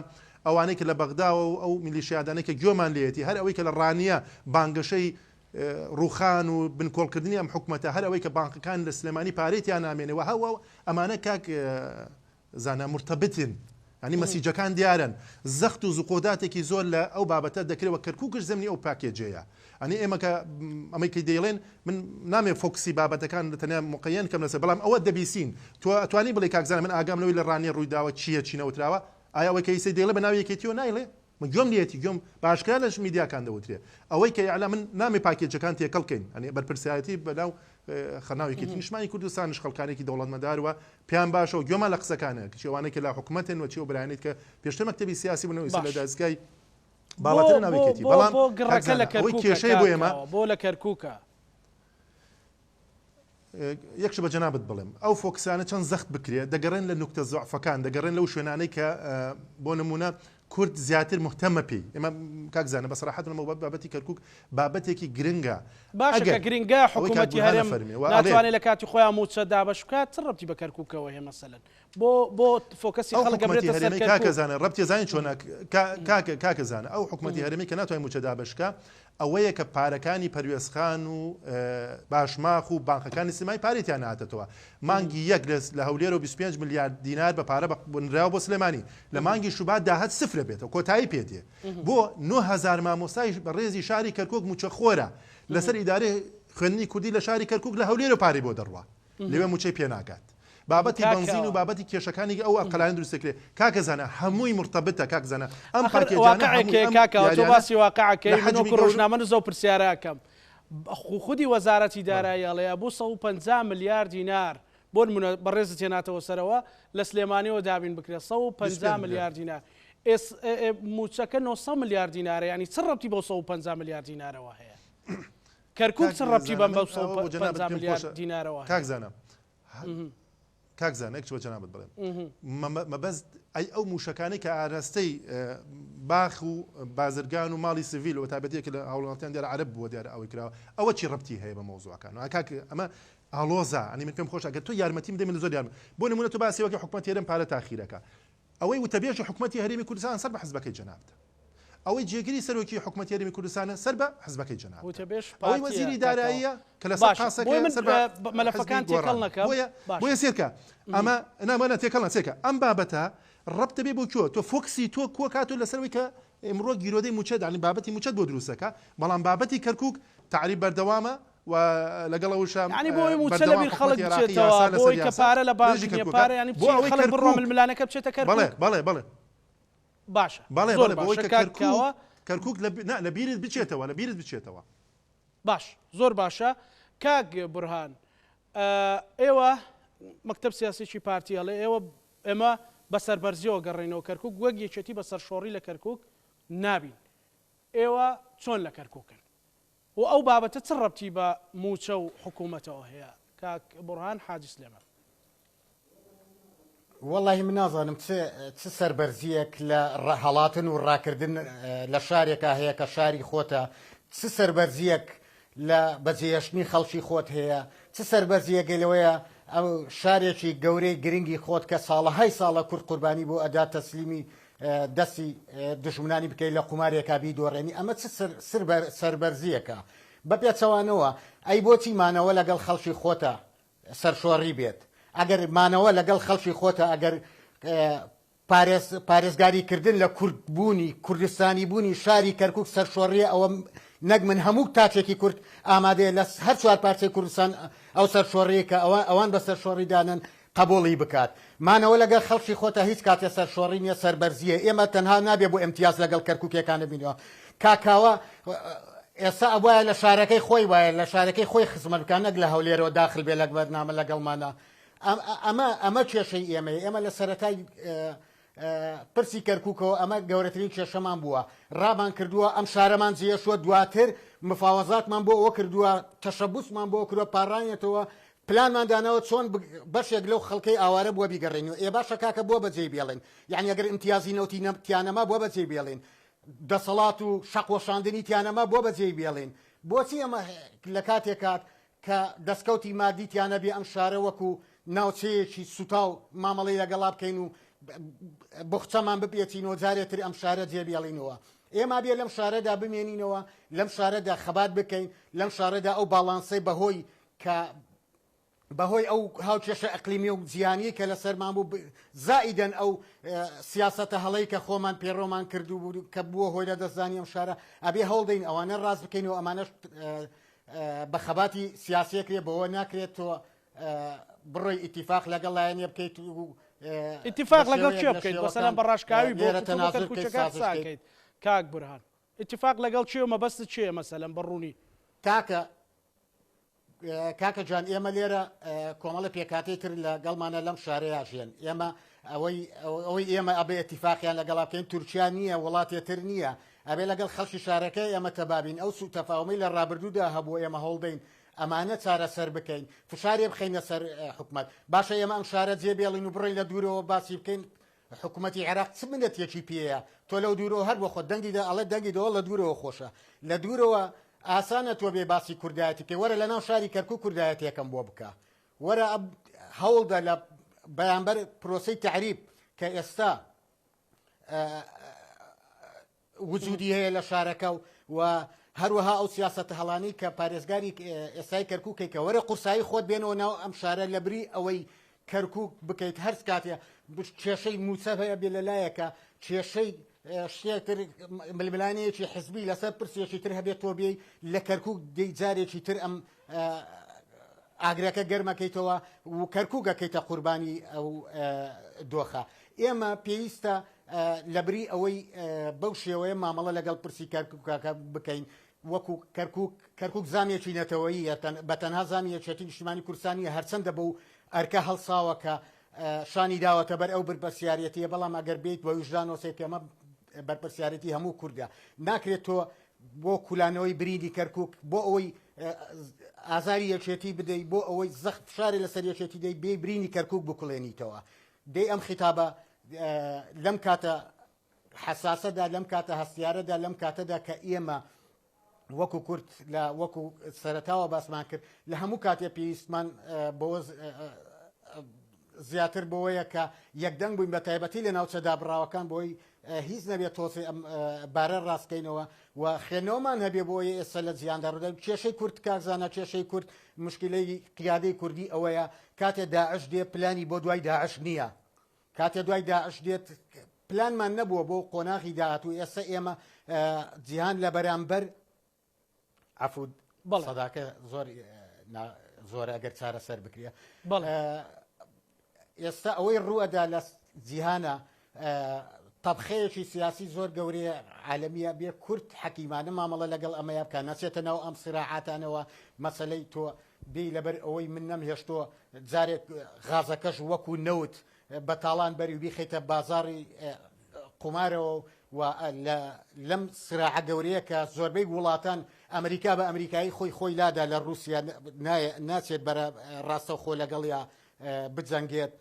Speaker 3: ئەوانەی کە لە بەغداوە و ئەو میلیشیادانەی کە گوێمان لێیەتی، هەر ئەوەی کە لە ڕانیە بانگەشەی ڕووخان و بنکۆڵکردنی ئەم حکومەتە، هەر ئەوەی کە بانقەکان لە سلێمانی پارەی تیا نامێنێ و هەوە ئەمانە کاک زانا مرتبطن یانی مەسیجەکان دیارن زەخت و زقۆداتێکی زۆر لە ئەو بابەتە دەکرێت و کەرکوکش زمنی ئەو پاکێجەیە ئەنی ئێمە کە ئەمەی کە دەیڵێن من نامێ فۆکسی بابەتەکان لە تەنیا مقەیەن کەم لەسەر بەڵام ئەوە دەبیسین تۆ ئەتوانی بڵێ کاک زانا من ئاگام لەوەی لە ڕانیە ڕووی داوە چییە چی نەوتراوە ئایا ئەوەی کە ئیسەی دەیڵێ بە ناوی یەکێتیەوە نایڵێ من گوێم لێیەتی گوێم بە ئاشکرا لە میدیاکان دەوترێ ئەوەی کە ئیعلام من نامێ پاکێجەکان تێکەڵ کەین ئەنی بەرپرسیارەتی بەناو خەناو یەکێتی نیشتمانی کوردستانش خەڵکانێکی دەوڵەتمەدار و پێیان باشە و گوێمان لە قسەکانە کچی ئەوانەی کە لە حکومەتن و چی ئەو برایانەی کە پێشتر مەکتەبی سیاسی بوون و ئێستا لە
Speaker 1: باش
Speaker 3: دەزگای
Speaker 1: بۆ
Speaker 3: باڵاترە ناو
Speaker 1: بۆ
Speaker 3: یەکێتی
Speaker 1: بۆ
Speaker 3: بەڵام
Speaker 1: بۆ
Speaker 3: کاک
Speaker 1: گڕەکە لە
Speaker 3: زانا ئەوەی
Speaker 1: کەرکووکە
Speaker 3: کێشەیە بۆ
Speaker 1: کاک
Speaker 3: ئێمە
Speaker 1: کاوە بۆ لە کەرکووکە
Speaker 3: یەک شت بە جەنابت بڵێم، ئەو فۆکسانە چەند زەخت بکرێ دەگەڕێن لە نوکتە زوعفەکان، دەگەڕێن لەو شوێنانەی کە بۆ نموونە کورد زیاتر موهتەمە پێی. ئێمە کاک زانا بە سەراحەت بڵێم بابەتی کەرکووک بابەتێکی گرنگە.
Speaker 1: باشە کە
Speaker 3: ئەگەر
Speaker 1: گرنگە
Speaker 3: ئەوەی کاک
Speaker 1: حکوومەتی
Speaker 3: بورهان
Speaker 1: هەرێم
Speaker 3: ئەفەرموێ و ئەڵێ.
Speaker 1: ناتوانێ لە کاتی خۆیان مووچە دابەش بکات چ ڕەبتی بە کەرکووکەوە هەیە مەسەلەن؟ بۆ بۆ فۆکەسی
Speaker 3: ئەو
Speaker 1: خەڵک
Speaker 3: حکومەتی
Speaker 1: ئەبرێتە سەر
Speaker 3: هەرێمەی کاکە
Speaker 1: کەرکوک.
Speaker 3: زانا ڕەبتی ئەزانی چۆنە کاکە کاکە زانا ئەو حکومەتی هەرێمەی کە ناتوانێت مووچە دابەش کا. ئەوەیە کە پارەکانی پەروێزخان و باشماخ و بانقەکانی سلێمانی پارەی تیا نەهاتەتەوە. مانگی یەک لە هەولێرەوە 25 ملیار دینار بە پارە نراوە بۆ سلێمانی. لە مانگی شوبات داهات سفرە بێتەوە، کۆتایی پێ دێ. بۆ 9000 مامۆستای بەڕێزی شاری کەرکوک مووچەخۆرە لەسەر ئیدارەی خوێندنی کوردی لە شاری کەرکوک لە هەولێرەوە پارەی بۆ دەڕوا. لەوێ مووچەی پێ ناگات. بابەتی بەنزین و بابەتی کێشەکانی ئەو ئەرقەلایەن دروست دەکرێت کاکە زانا هەمووی مرتبطە کاک زانا ئەم پاکێجانە هەمووی ئەم
Speaker 1: کاکە تۆ باسی واقعەکەی من وەکو ڕۆژنامەنووس ئەو پرسیارە ئەکەم خودی وەزارەتی دارایی ئەڵێ ئەبوو 150 ملیار دینار بۆ نمونە بەڕێزت هێناتەوە سەرەوە لە سلێمانیەوە دابین بکرێت 150 ملیار دینار موچەکە 900 ملیار دینارە ینی چ ڕەبتی بەو 150 ملیار دینارەوە هەیە کەرکوک چ ڕەبتی بەم بەو 150 ملیار دینارەوە هەیە؟
Speaker 3: کاک زانا کاک زانا یەک شت بە جەنابت بڵێم مەبەست ئەی ئەو موشەکانەی کە ئاراستەی باخ و بازرگان و ماڵی سڤیل و تابەتیە کە لە هاوڵاتیان دیارە عەرەب بووە دیارە ئەوەی کراوە ئەوە چی ڕەبتی هەیە بە مەوزوعەکان کاک ئەمە ئاڵۆزە ئەنی من پێم خۆشە گەر تۆ یارمەتیم بدەی من زۆر یارم بۆ نمونە تۆ باسی وەکی حکومەتی هەرێم پارە تاخیرەکە ئەوەی وتەبێژی حکومەتی هەرێمی کوردستان سەر بە حزبەکەی جەنابتە. ئەوەی جێگری سەرۆکی حکومەتی هەرێمی کوردستانە سەر بە حزبەکەی جەنابتە.
Speaker 1: وتەبێژ
Speaker 3: ئەوەی
Speaker 1: پارتییە
Speaker 3: وەزیری
Speaker 1: کاک کاوە.
Speaker 3: داراییە کە لەسەر
Speaker 1: باشە بۆیە
Speaker 3: قاسەکەیە
Speaker 1: من
Speaker 3: سەر بە
Speaker 1: مەلەفەکان
Speaker 3: حزبی
Speaker 1: تێکەڵ
Speaker 3: گۆڕانە.
Speaker 1: نەکەم
Speaker 3: بۆیە
Speaker 1: باشە.
Speaker 3: بۆیە سێرکە ئەمە نا نا تێکەڵ نا سێرکە ئەم بابەتە ڕەبتە بێ بۆ کوێ تۆ فۆکسی تۆ کوە کاتۆ لەسەر ئەوەی کە ئیمڕۆ گیرۆدەی مووچە دانی بابەتی مووچەت بۆ دروست دەکا بەڵام بابەتی کەرکووک تەعریب بەردەوامە و لەگەڵ ئەوەشا
Speaker 1: یانی بۆ ئەوەی مووچە
Speaker 3: بەردەوام
Speaker 1: لەبیر خەڵک
Speaker 3: حکومەتی عێراقی
Speaker 1: بچێتەوە
Speaker 3: یاسا
Speaker 1: بۆ
Speaker 3: لەسەر
Speaker 1: ئەوەی کە
Speaker 3: یاسا
Speaker 1: پارە لە بانک
Speaker 3: دژی
Speaker 1: نییە
Speaker 3: کەرکووکە
Speaker 1: پارە یانی
Speaker 3: بۆ
Speaker 1: بچی
Speaker 3: ئەوەی
Speaker 1: خەڵک بڕوا
Speaker 3: کەرکووک
Speaker 1: ململانێکە بچێتە
Speaker 3: بەڵێ
Speaker 1: کەرکووک
Speaker 3: بەڵێ بەڵێ
Speaker 1: باشە
Speaker 3: بەڵێ
Speaker 1: زۆر
Speaker 3: بەڵێ بۆ ئەوەی
Speaker 1: باشە
Speaker 3: کە
Speaker 1: کاک
Speaker 3: کەرکووک
Speaker 1: کاوە
Speaker 3: کەرکووک لە نا لە بیرت بچێتەوە لە بیرت بچێتەوە.
Speaker 1: باش زۆر باشە کاک بورهان ئێوە مەکتەب سیاسیی پارتی ئەڵێ ئێوە ئێمە بە سەربەرزیەوە گەڕێینەوە کەرکوک وەک یەکێتی بە سەرشۆڕی لە کەرکوک نابین ئێوە چۆن لە کەرکوکن و ئەو بابەتە چ ڕەبتی بە مووچە و حکوومەتەوە هەیە کاک بوڕهان حاجی سلێمان؟
Speaker 2: وەڵاهی من نازانم چ چ سەربەرزییەک لە هەڵاتن و ڕاکردن لە شارێکا هەیە کە شاری خۆتە، چ سەربەرزییەک لە بەجێهێشتنی خەڵکی خۆت هەیە، چ سەربەرزییەکە لەوەیە ئەو شارێکی گەورەی گرنگی خۆت کە ساڵەهای ساڵە کورد قوربانی بۆ ئەدا تەسلیمی دەستی دوژمنانی بکەی لە قومارێکا بیدۆڕێنی ئەمە چ سەربەرزییەکە؟ بە پێچەوانەوە ئەی بۆچی مانەوە لەگەڵ خەڵکی خۆتە سەرشۆڕی بێت؟ ئەگەر مانەوە لەگەڵ خەڵکی خۆتە ئەگەر پارێز پارێزگاری کردن لە کورد بوونی کوردستانی بوونی شاری کەرکوک سەرشۆڕیە ئەوە نەک من هەموو تاکێکی کورد ئامادەیە لە هەر چوار پارچەی کوردستان ئەو سەرشۆڕیە کە ئەوە ئەوان بە سەرشۆڕی دانەن قبوڵی بکات مانەوە لەگەڵ خەڵکی خۆتا هیچ کاتێ سەرشۆڕی نیە سەربەرزیە ئێمە تەنها نابێ بۆ ئیمتیاز لەگەڵ کەرکوکیەکان ببینەوە کاک کاوە ئێستا ئەبوایە لە شارەکەی خۆی وایە لە شارەکەی خۆی خزمەت بکات نەک لە هەولێرەوە داخل بێ لە بەرنامە لەگەڵمانە ئەمە ئەمە کێشەی ئێمەیە ئێمە لە سەرەتای پرسی کەرکوکەوە ئەمە گەورەترین کێشەمان بووە ڕامان کردووە ئەم شارەمان جێشوە دواتر مفاوەزاتمان بۆ ئەوە کردووە تەشەبوسمان بۆ کردووە پاڕانێتەوە پلانمان داناوە چۆن بەشێک لەو خەڵکەی ئاوارە بووە بیگەڕێنەوە ئێ باشە کاکە بۆ بەجێی بێڵین یعنی ئەگەر ئیمتیازی نەوتی تیانەما بۆ بەجێی بێڵین دەسەڵات و شەقوەشاندنی تیانەما بۆ بەجێی بێڵین بۆچی ئەمە لە کاتێکات کە دەستکەوتی مادی تیا نەبێ ئەم شارە وەکو ناوچەیەکی سوتاو مامەڵەی لەگەڵا بکەین و بوخچەمان بپێچینەوە جارێ تر ئەم شارە جێ بێڵینەوە ئێمە بێ لەم شارەدا بمێنینەوە لەم شارەدا خەبات بکەین لەم شارەدا ئەو باڵانسەی بەهۆی کە بەهۆی ئەو هاوکێشە ئەقلیمی و جیهانیەی کە لەسەرمان بوو زائیدەن ئەو سیاسەتە هەڵەی کە خۆمان پێڕۆمان کردو بوو کە بووە هۆی لەدەستدانی ئەم شارە ئەبێ هەوڵدەین ئەوانە ڕاست بکەین و ئەمانەش بە خەباتی سیاسیەکرێ بەوە ناکرێت تۆ بڕۆی ئیتیفاق لەگەڵ لایەنێ بکەیت و
Speaker 1: ئیتیفاق لەگەڵ کێ بکەیت مەسەلەن بە ڕاشکاوی بۆ کەرکوکەکان قسە کاک بورهان ئیتیفاق لەگەڵ کێ و مەبەستت چییە مەسەلەن بە ڕوونی؟
Speaker 2: کاکە کاکە جان ئێمە لێرە کۆمەڵە پێکاتەی تر لەگەڵمانە لەم شارەیا ژێن ئێمە ئەوەی ئەوەی ئێمە ئەبێ ئیتیفاقیان لەگەڵا بکەین تورکیا نییە وڵاتێ تر نییە ئەبێ لەگەڵ خەڵکی شارەکە ئێمە تەبابین ئەو سوء تەفاهومەی لە ڕابردوودا هەبوو ئێمە هەوڵدەین ئەمانە چارەسەر بکەین فشارێ بخەینە سەر حکومەت باشە ئێمە ئەم شارە جێ بێڵین و بڕۆین لە دوورەوە باسی بکەین حکومەتی عێراق چ منەتێکی پێیە تۆ لەو دوورەوە هەر بۆ خۆت دەنگی دە ئەڵێ دەنگی دەوە لە دوورەوە خۆشە لە دوورەوە ئاسانە تۆ بێ باسی کوردایەتی بکەی وەرە لەناو شاری کەرکوک کوردایەتیەکەم بۆ بکە وەرە هەوڵدە لە بەرامبەر پرۆسەی تەعریب کە ئێستا وجودی هەیە لە شارەکە و و. هەروەها ئەو سیاسەتە هەڵانەی کە پارێزگاری ئێستای کەرکوکەی کە وەرە قورسایی خۆت بێنەوە ناو ئەم شارە لەبری ئەوەی کەرکوک بکەیت هەر کاتێ کێشەی مووچە هەیە بێ لەلایەکە کێشەی شتێکتر ململانەیەکی حزبی لەسەر پرسێکی تر هەبێت تۆ بێی لە کەرکک دەی جارێکی تر ئەم ئاگرەکە گەرمەکەیتەوە و کەرکک ئەکەیتە قوربانی ئەو دۆخە ئێمە پێویستە لەبری ئەوەی بەو شێوەیە مامەڵە لەگەڵ پرسی کەرکوکەکە بکەین وەکو کەرکوک کەرکوک زامێکی نەتەوەییە بە تەنها زامی یەکێتی نیشتیمانی کوردستان نییە هەرچەندە بەو ئەرکە هەڵساوە کە شانی داوەتە بەر ئەو بەرپرسیارەتیە بەڵام ئەگەر بیت بە ویژدانەوە سەیر ئەمە بەرپرسیارەتی هەموو کوردە ناکرێت تۆ بۆ کولانەوەی برینی کەرکک بۆ ئەوەی ئازاری یەکێتی بدەیت بۆ ئەوەی زەخت فشارێ لەسەر یەکێتی دەی بێ برینی کەرکک بکوڵێنیتەوە دەی ئەم خیتابە لەم کاتە حەساسەدا، لەم کاتە هەستیارەدا، لەم کاتەدا کە ئێمە وەکو کورد لە وەکو سەرەتاوە باسمان کرد لە هەموو کاتێ پێویستمان بەوە زیاتر بۆیە کە یەکدەنگ بووین بە تایبەتی لە ناوچە دابڕاوەکان بۆی هیچ نەبێت تۆزێ ئەم بارە ڕاستکەینەوە و خوێندنەوەمان هەبێ بۆ ئێستا لە جیهاندا ڕوودا کێشەی کورد کاک زانا کێشەی کورد مشکلەی قیادەی کوردی ئەوەیە کاتێ داعش دێ پلانی بۆ دوای داعش نییە کاتێ دوای داعش دێت پلانمان نەبووە بۆ قۆناغی داهاتوو ئێستا ئێمە جیهان لە بەرامبەر عەفو سەداکە زۆر زۆرە ئەگەر چارەسەر بکرێ ئێستا ئەوەی ڕووەدا لە جیهانە تەبخەیەکی سیاسی زۆر گەورەیە عالەمیە بێ کورد حەکیمانە مامەڵە لەگەڵ ئەمەیا بکە نەچێتە ناو ئەم سراعاتانەوە مەسلەی تۆ بێی لەبەر ئەوەی من نەمهێشتۆ جارێک غازەکەش وەکو نەوت بە تاڵان بەری و بیخەیتە بازاڕی قومارەوە و لەم سراعە گەورەیە کە زۆربەی وڵاتان ئەمریکا بە ئەمریکایی خۆی خۆی لادا لە رووسیا ناچێت بەرە ڕاستەوخۆ لەگەڵیا بجەنگێت.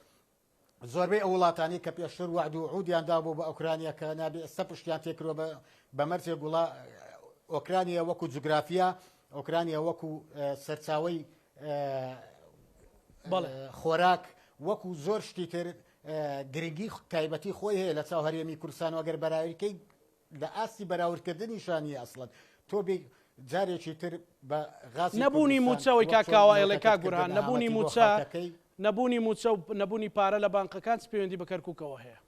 Speaker 2: زۆربەی ئەو وڵاتانەی کە پێشتر وەعد و وعودیان دابوو بە ئۆکرانیا کە نابێ ئێستا پشتیان تێکردوە بە مەرجێک وڵا ئۆکرانیا وەکو جوگرافیا ئۆکرانیا وەکو سەرچاوەی خۆراک وەکو زۆر شتی تر گرنگی تایبەتی خۆی هەیە لە چاو هەرێمی کوردستان و ئەگەر بەراوردکەی لە ئاستی بەراوردکردنیشا نییە ئەسڵەن تۆ بێ جارێکی تر بە غازی
Speaker 1: نەبوونی
Speaker 2: کوردستان
Speaker 1: مووچەوەی
Speaker 2: وەک
Speaker 1: کاک
Speaker 2: چۆن
Speaker 1: کاوە ئەیڵێ
Speaker 2: نەوتەکەت
Speaker 1: کاک
Speaker 2: کردە
Speaker 1: بورهان نەبوونی
Speaker 2: نەهامەتی بۆ
Speaker 1: مووچە
Speaker 2: خەڵکەکەی.
Speaker 1: نەبوونی مووچە و نەبوونی پارە لە بانقەکان چ پەیوەندی بە کەرکوکەوە هەیە؟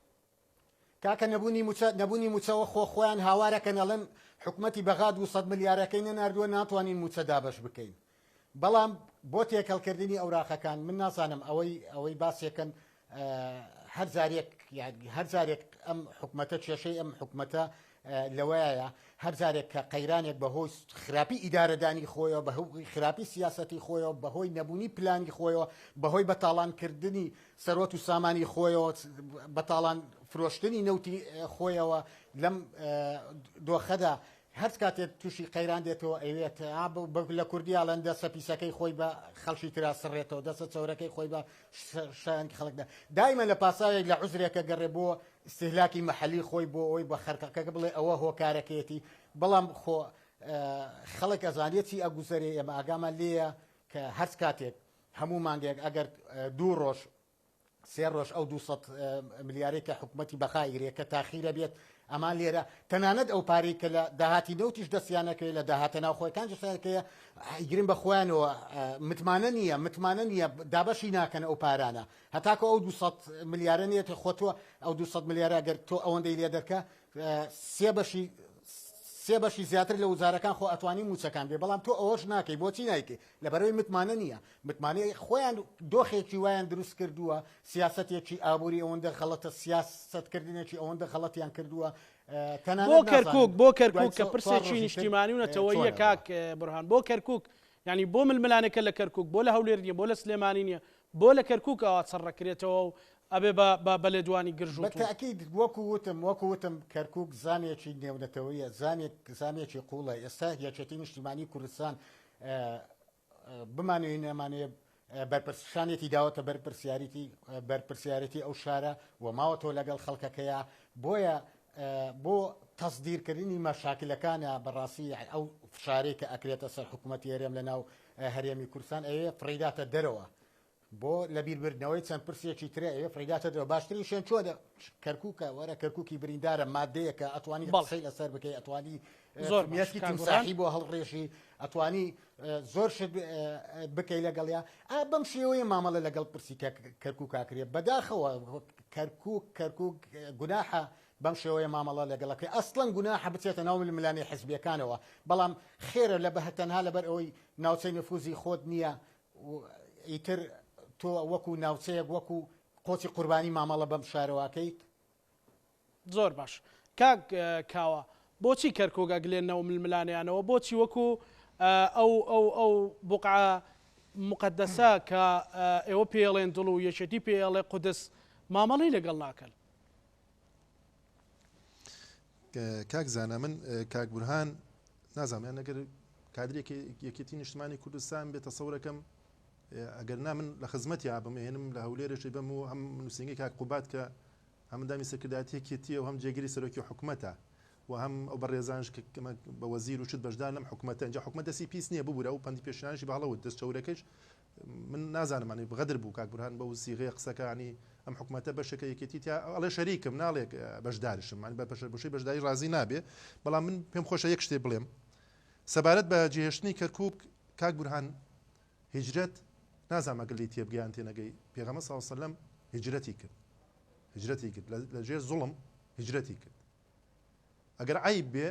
Speaker 2: کاکە نەبوونی مووچە نەبوونی مووچەوە خۆ خۆیان هاوارەکەن ئەڵێن حکومەتی بەغا 200 ملیارەکەی نەناردووە ناتوانین مووچە دابەش بکەین بەڵام بۆ تێکەڵکردنی ئەوراقەکان من نازانم ئەوەی ئەوەی باسێکن هەر جارێک هەر جارێک ئەم حکومەتە کێشەی ئەم حکومەتە لەوەیە هەر جارێک کە قەیرانێک بەهۆی خراپی ئیدارەدانی خۆیەوە بەهۆی خراپی سیاسەتی خۆیەوە بەهۆی نەبوونی پلانی خۆیەوە بەهۆی بەتاڵانکردنی سەروەت و سامانی خۆیەوە بەتاڵان فرۆشتنی نەوتی خۆیەوە لەم دۆخەدا هەرچ کاتێک تووشی قەیران دێتەوە ئەوێت لە کوردی ئاڵەن دەسە پیسەکەی خۆی بە خەڵکی ترا سڕێتەوە دەسە چەورەکەی خۆی بە شایانی خەڵکدا دایمە لە پاساوێک لە عوزرێکە گەڕێ بۆ ئیستیهلاکی مەحەلی خۆی بۆ ئەوەی بە خەرکەکە بڵێ ئەوە هۆکارەکەیەتی بەڵام خۆ خەڵک ئەزانێت چی ئەگوزەرێ ئێمە ئاگامان لێیە کە هەرچ کاتێک هەموو مانگێک ئەگەر دوو ڕۆژ سێ ڕۆژ ئەو 200 ملیارەی کە حکوومەتی بەخا ئیرێ کە تاخیرە بێت ئەمان لێرە تەنانەت ئەو پارەی کە لە داهاتی نەوتیش دەستیان نەکەوێت لە داهاتە ناوخۆیەکان دەستیان ئەیگرن بە خۆیانەوە متمانە نییە متمانە نییە دابەشی ناکەن ئەو پارانە هەتاکو ئەو 200 ملیارە نیەتە خۆ تۆ ئەو 200 ملیارە گەر تۆ ئەوەندەی لێ دەرکە سێ بەشی سێ بەشی زیاتر لە وزارەکان خۆ ئەتوانی موچەکان بێ بەڵام تۆ ئەوەش ناکەی بۆچی نایکەی لەبەرەوەی متمانە نییە متمانەی خۆیان دۆخێکی وایان دروست کردووە سیاسەتێکی ئابووری ئەوەندە غەڵەتە سیاسەتکردنێکی ئەوەندە غەڵەتیان کردووە
Speaker 1: تەنانەت بۆ کەرکوک بۆ کەرکوک کە پرسێکی نیشتیمانی و نەتەوەییە کاک بورهان بۆ کەرکوک یانی بۆ ململانێکە لە کەرکوک بۆ لە هەولێر نییە بۆ لە سلێمانی نییە بۆ لە کەرکوک ئاوا چڕەکرێتەوە و ئەبێ بە بە بە لێدوانی گرژ و
Speaker 2: بە
Speaker 1: توند.
Speaker 2: تەئکید وەکو وتم وەکو وتم کەرکوک زامێکی نێونەتەوەیە زامێک زامێکی قوڵە ئێستا یەکێتی نیشتیمانی کوردستان بمانەوێ نەمانەوێ بەرپرسشانێتی داوەتە بەرپرسیارێتی بەرپرسیارێتی ئەو شارە و ماوەتەوە لەگەڵ خەڵکەکەیە بۆیە بۆ تەسدیرکردنی مەشاکلەکانە بەڕاستی ئەو فشارەی کە ئەکرێتە سەر حکوومەتی هەرێم لە ناو هەرێمی کوردستان ئەوێ فڕیداتە دەرەوە. بۆ لەبیربردنەوەی چەند پرسێکی ترە ئەوێ فڕیداتە دەرەوە. باشترین شوێن چۆنە؟ کەرکوکە، وەرە کەرکوکی بریندارە، مادەیەکە ئەتوانی قسەی لەسەر بکەی، ئەتوانی
Speaker 1: زۆر باش
Speaker 2: فرمێسکی
Speaker 1: کاک گۆران.
Speaker 2: تیمساحی بۆ هەڵڕێژی، ئەتوانی زۆر شت بکەی لەگەڵیا. ئا بەم شێوەیە مامەڵە لەگەڵ پرسی کەرکوکا کرێ. بەداخەوە کەرکوک کەرکوک گوناحە بەم شێوەیە مامەڵە لەگەڵ ئەکرێ. ئەسڵەن گوناحە بچێتە ناو ململانێ حزبیەکانەوە، بەڵام خێرە لە تەنها لەبەر ئەوەی ناوچەی نفوزی خۆت نییە ئیتر تۆ وەکو ناوچەیەک وەکو قۆچی قوربانی مامەڵە بەم شارەوە ئەکەیت؟
Speaker 1: زۆر باش کاک کاوە بۆچی کەرکوک ئەگلێنەوە ململانێیانەوە بۆچی وەکو ئەو ئەو ئەو بوقعە مقدسە کە ئێوە پێڵێن دڵ و یەکێتی پێڵێ قودس مامەڵەی لەگەڵ ناکەن؟
Speaker 3: کاک زانا من کاک بورهان نازانم یان ئەگەر کادرێکی یەکێتی نیشتمانی کوردستان بێ تەسەورەکەم ئەگەر نا من لە خزمەتیا بم هێنم لە هەولێرێکی بەم و هەم نووسینگەی کاک قوبات کە هەم ئەندامی سەرکردایەتی یەکێتیە و هەم جێگری سەرۆکی حکومەتە و هەم ئەو بەڕێزانش کە بە وەزیر و شت بەشدار لەم حکومەتە اینجا حکومەت دەستی پیس نییە ببورە و پەندی پێشینانشی بە هەڵەوت دەست چەورەکەش من نازانم ینی غەدر بوو کاک بورهان بەو سیغەیە قسەکانی ئەم حکومەتە بەشێکە یەکێتی تیا ئەڵێ شەریکم ناڵێ بەشدارشم من بە پەشەر بەشەی بەشداری ڕازی نابێ بەڵام من پێم خۆشە یەک شتێ بڵێم سەبارەت بە جێهێشتنی کەرکوک کاک بورهان هیجرەت نازانم ئەگەر لێی تێبگەی یان تێنەگەی پێغەمبەر صلی الله علیه و سلم هیجرەتی کرد هیجرەتی کرد لە ژێر زوڵم هیجرەتی کرد ئەگەر عەیب بێ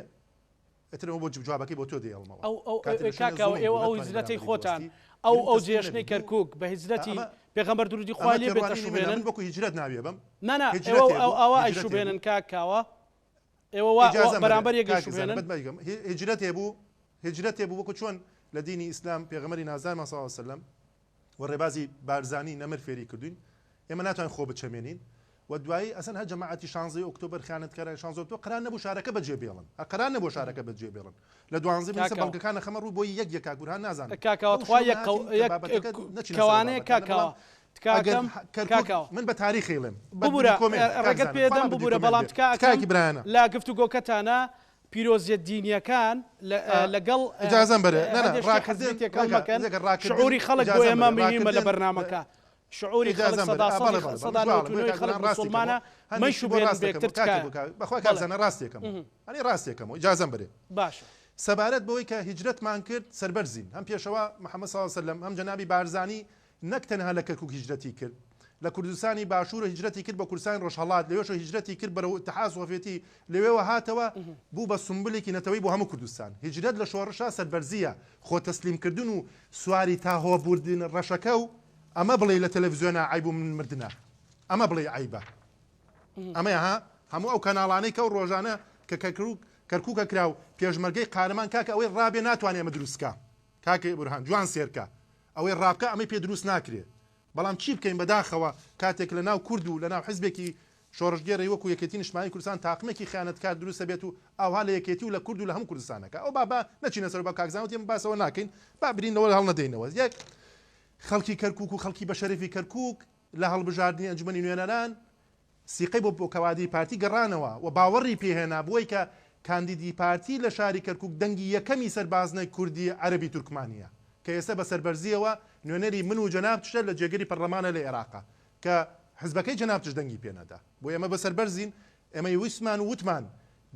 Speaker 3: ئیتر ئەوە بۆ جوابەکەی بۆ تۆ دێڵمەوە.
Speaker 1: ئەو ئەو
Speaker 3: کاتێ لە شوێنێ
Speaker 1: کاکە
Speaker 3: زوڵم
Speaker 1: ئێوە
Speaker 3: بوو
Speaker 1: ئەو
Speaker 3: نەتوانی
Speaker 1: هیجرەتەی
Speaker 3: بەرامبەری
Speaker 1: خۆتان
Speaker 3: بوەستی
Speaker 1: ئەو
Speaker 3: گرنگ
Speaker 1: ئەو
Speaker 3: تەسلیم
Speaker 1: جێهێشتنەی
Speaker 3: نەبی بوو
Speaker 1: کەرکوک بە هیجرەتی
Speaker 3: ئەمە
Speaker 1: پێغەمبەر درودی
Speaker 3: ئەمە
Speaker 1: خوای لێ بێت
Speaker 3: تێڕوانینی منە
Speaker 1: ئەشوبێنن
Speaker 3: من وەکو هیجرەت ناوی ئەبەم
Speaker 1: نا نا ئێوە
Speaker 3: هیجرەتێ
Speaker 1: ئەو
Speaker 3: بوو
Speaker 1: ئاوا
Speaker 3: هیجرەتێ
Speaker 1: ئەیشوبێنن
Speaker 3: بوو
Speaker 1: کاک کاوە ئێوە وا وا
Speaker 3: ئیجازەم بەرێ
Speaker 1: بەرامبەر یەک
Speaker 3: کاک زانا
Speaker 1: ئەیشوبێنن
Speaker 3: بەت بەیگەم هیجرەتێ بوو هیجرەتێ بوو وەکو چۆن لە دینی ئیسلام پێغەمبەری نازدارمان صلی اللە علیە وسلم و ڕێبازی بارزانی نەمر فێری کردوین ئێمە ناتوانین خۆ بچەمێنین و دوایی ئەسەن هەر جەماعەتی شانزەی ئۆکتۆبەر خیانەتکارانی شانزە ئۆکتۆبەر قەرار نەبوو شارەکە بەجێ بێڵن هەر قەرار نەبوو شارەکە بەجێ بێڵن لە دوانزەی
Speaker 1: کاکە
Speaker 3: بەڵگەکان ئەخەمە ڕوو بۆی یەک یەک کاک بورهان نازانم
Speaker 1: کاکەوە
Speaker 3: بەو
Speaker 1: تخوا
Speaker 3: شێوە
Speaker 1: یەک قەو
Speaker 3: نەهاتین کە
Speaker 1: یەک
Speaker 3: بابەتەکە نەچینە سەر ئەو
Speaker 1: کەوانەیە
Speaker 3: بابەتانە
Speaker 1: کاکەوە
Speaker 3: بەڵام ئەگەر
Speaker 1: تکاکەم
Speaker 3: کەرکوک
Speaker 1: کاکەوە
Speaker 3: من بە تاریخ ئەیڵێم بە
Speaker 1: ببورە
Speaker 3: دیکۆمێنت کاک
Speaker 1: ڕێگەت
Speaker 3: زانا
Speaker 1: پێدەم
Speaker 3: خوا بە
Speaker 1: ببورە
Speaker 3: دیکۆمێنت
Speaker 1: بەڵام
Speaker 3: بێ
Speaker 1: تکا ئەکەم
Speaker 3: تکایەکی برایانە
Speaker 1: لە گفتوگۆکەتانە پیرۆزیە دینیەکان لەگەڵ
Speaker 3: ئیجازەم بەرێ نا نا
Speaker 1: هەندێ شتی
Speaker 3: ڕاکردن
Speaker 1: حزبی تێکەڵ
Speaker 3: ڕێگە
Speaker 1: مەکەن
Speaker 3: ڕێگە ڕاکردن
Speaker 1: شعوری خەڵک بۆ
Speaker 3: ئیجازەم
Speaker 1: ئێمە
Speaker 3: بەرێ
Speaker 1: مهمە لە
Speaker 3: ڕاکردن
Speaker 1: بەرنامەکە شعوری خەڵک
Speaker 3: ئیجازەم بەرێ
Speaker 1: سەدا
Speaker 3: ئا
Speaker 1: سەدی
Speaker 3: بەڵێ بەڵێ بەڵێ
Speaker 1: سەدا
Speaker 3: جواب
Speaker 1: نەوەت و
Speaker 3: بۆیە
Speaker 1: نۆی
Speaker 3: کاک
Speaker 1: خەڵک
Speaker 3: بورهان ڕاستی کەمەوە
Speaker 1: موسوڵمانە
Speaker 3: هەندێک شتی بۆ
Speaker 1: مەیشوبێنن
Speaker 3: ڕاست
Speaker 1: بێکتر
Speaker 3: دەکەمەوە کاکە
Speaker 1: تکایە
Speaker 3: بۆ کاک بەخوا کاک
Speaker 1: بەڵێ
Speaker 3: زانا ڕاستی ئەکەمەوە ئەنی ڕاستی ئەکەمەوە ئیجازەم بەرێ
Speaker 1: باشە.
Speaker 3: سەبارەت بەوەی کە هیجرەتمان کرد سەربەرزین هەم پێشەوا محمد صلی اللە علیە وسلم هەم جەنابی بارزانی نەک تەنها لە کەرکوک هیجرەتی کرد لە کوردستانی باشوورە هیجرەتی کرد بە کوردستانی ڕۆژهەڵات لەوێشەوە هیجرەتی کرد بەرەو ئیتحاد سۆڤێتی لەوێوە هاتەوە بوو بە سومبلێکی نەتەوەی بۆ هەموو کوردستان هیجرەت لە شۆڕشا سەربەرزییە خۆ تەسلیم کردن و سواری تاهۆ بوردن ڕەشەکە و ئەمە بڵێی لە تەلەفزیۆنا عەیب و من مردنە ئەمە بڵێی عەیبە ئەمەیە ها هەموو ئەو کەناڵانەی کە ئەو ڕۆژانە کە کەرکوک کەرکوکە کرا و پێشمەرگەی قارەمان کاکە ئەوەی ڕابێ ناتوانێ ئەمە دروست کا کاک بورهان جوان سێرکە ئەوەی ڕابکا ئەمەی پێ دروست ناکرێ بەڵام چی بکەین بەداخەوە کاتێک لە ناو کورد و لە ناو حزبێکی شۆڕشگێڕی وەکو یەکێتی نیشتمانی کوردستان تاقمێکی خیانەتکار دروست ئەبێت و ئاوها لە یەکێتی و لە کورد و لە هەموو کوردستان ئەکا ئەو با با نەچینە سەر با کاک زانا وتی ئێمە باس ئەوە ناکەین با برین لەوە هەڵنەدەینەوە یەک خەڵکی کەرکوک و خەڵکی بەشەرەفی کەرکوک لە هەڵبژاردنی ئەنجومەنی نوێنەران سیقەی بۆ بۆ کەوادری پارتی گەڕانەوە و باوەڕی پێ هێنا بووەی کە کاندیدی پارتی لە شاری کەرکوک دەنگی یەکەمی سەر بازنەی کوردی عەرەبی تورکمانیە کە ئێستا بە سەربەرزیەوە نوێنەری من و جەنابتشە لە جێگری پەڕلەمانە لە ئێراقە کە حزبەکەی جەنابتش دەنگی پێ نەدا بۆ ئێمە بە سەربەرزین ئێمەی ویستمان و وتمان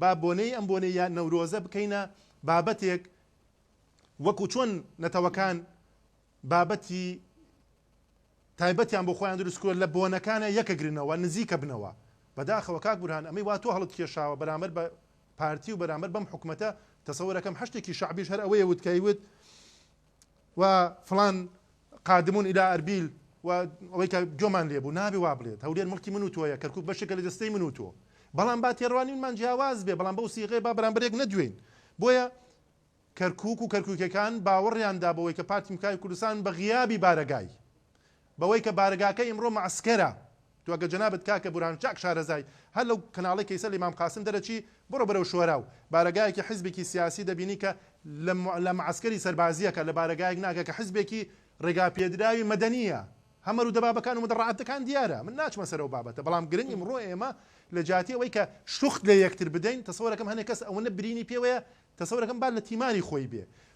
Speaker 3: با بۆنەی ئەم بۆنەی نەورۆزە بکەینە بابەتێک وەکو چۆن نەتەوەکان بابەتی تایبەتیان بۆ خۆیان دروست کردوە لە بۆنەکانا یەکەگرنەوە نزیکەبنەوە بەداخەوە کاک بورهان ئەمەی وا تۆ هەڵت کێشاوە بەرامبەر بە پارتی و بەرامبەر بەم حکومەتە تەسەورەکەم حەشتێکی شەعبیش هەر ئەوەیە وت کە ئەیوت و فڵان قادمون الى ئەربیل و ئەوەی کە گۆمان لێ بوو نابێ وا بڵێت هەولێر مڵکی من و تۆیە کەرکوک بەشێکە لە جەستەی من و تۆ بەڵام با تێڕوانینمان جیاواز بێ بەڵام بەو سیغەیە با بەرامبەر یەک نەدوێین بۆیە کەرکوک و کەرکوکیەکان باوەڕیان دا بەوەی کە پارتی دیموکراتی کوردستان بە غیابی بارەگای، بەوەی کە بارەگاکەی ئیمڕۆ مەعسکەرە، تۆ ئەگەر جەنابت کاکە بورهان چاک شارەزای هەر لەو کەناڵەی کە ئیسە لە ئیمام قاسم دەرەچی بڕۆ بەرەو شۆراو بارەگایەکی حیزبێکی سیاسی دەبینی کە لە لە مەعسکەری سەربازیەکە لە بارەگایەک ناکە کە حیزبێکی ڕێگاپێدراوی مەدەنیە هەمەر و دەبابەکان و مدەڕەعاتەکان دیارە من ناچمە سەر ئەو بابەتە بەڵام گرنگ ئیمڕۆ ئێمە لە جیاتی ئەوەی کە شوخت لە یەکتر بدەین تەسەوەرەکەم هەنێک کەس ئەوەنە برینی پێوەیە تەسەورەکەم با لە تیماری خۆی بێ.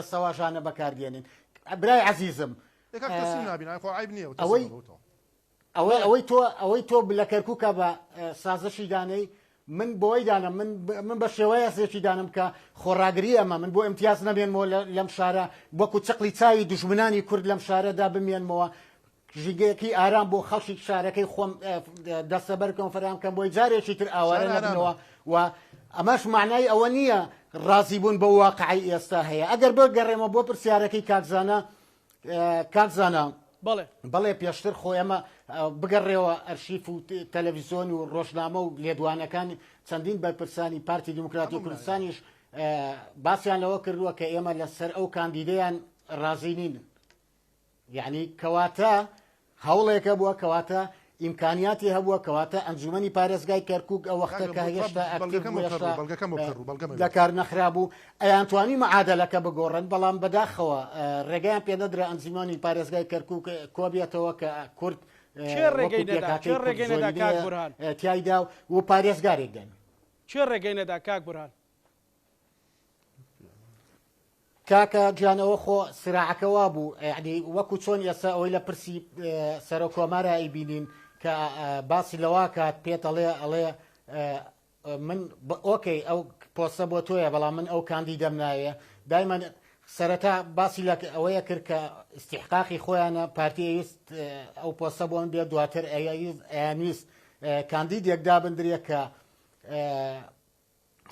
Speaker 2: دەستەواژانە بەکاردێنین برای عەزیزم
Speaker 3: ئێ کاک تەسلیم نابین ئای خۆ عەیب نییە
Speaker 2: ئەوەی
Speaker 3: تەسلیم بەوتەوە.
Speaker 2: ئەوەی ئەوەی تۆ ئەوەی تۆ لە کەرکووکە بە سازشی دانەی من بۆی دانم من من بە شێوەیەسێکی دانم کە خۆڕاگری ئەمە من بۆ ئیمتیاز نەمێنمەوە لەم شارە وەکو چقلی چاوی دوژمنانی کورد لەم شارەدا بمێنمەوە ژینگەیەکی ئارام بۆ خەڵکی شارەکەی خۆم دەستەبەر بکەم فەراهەم بکەم بۆی جارێکی تر ئاوارە نەبنەوە و ئەمەش معنای ئەوە نییە ڕازی بوون بەو واقعی ئێستا هەیە ئەگەر بگەڕێمە بۆ پرسیارەکەی کاکزانە کاکزانە
Speaker 1: بەڵێ
Speaker 2: بەڵێ پێشتر خۆ ئێمە بگەڕێەوە ئەرشیف و تەلەڤیزیۆن و ڕۆژنامە و لێدوانەکانی چەندین بەرپرسانی پارتی دیموکراتی کوردستانیش باسیان لەوە کردووە کە ئێمە لەسەر ئەو کاندیدەیان ڕازی نین یەعنی کەواتە هەوڵێک هەبووە، کەواتە ئیمکانیاتی هەبووە، کەواتە ئەنجومەنی پارێزگای کەرکوک ئەو وەختە کە هێشتا ئەکتیڤ بوو هێشتا لەکار نەخرابوو ئەیانتوانی معادەلەکە بگۆڕن، بەڵام بەداخەوە ڕێگەیان پێ نەدرا ئەنجومەنی پارێزگای کەرکوک کۆبێتەوە کە کورد
Speaker 1: کێ ڕێگەی نەدا؟ کێ ڕێگەی نەدا کاک بورهان؟
Speaker 2: تیایدا و پارێزگارێک دەن.
Speaker 1: کێ ڕێگەی نەدا کاک بورهان؟
Speaker 2: کاکە گیان ئەوە خۆ سراعەکە وابوو یعنی وەکو چۆن ئێستا ئەوەی لە پرسی سەرۆک کۆمارە ئەیبینین کە باسی لەوا کات پێت ئەڵێ ئەڵێ من ئۆکەی ئەو پۆستە بۆ تۆیە بەڵام من ئەو کاندیدەم ناوێ دایمەن سەرەتا باسی لە ئەوەیە کرد کە ئیستیحقاقی خۆیانە پارتی ئەویست ئەو پۆستە بۆ من بێت دواتر ئەیانویست کاندیدێک دابندرێ کە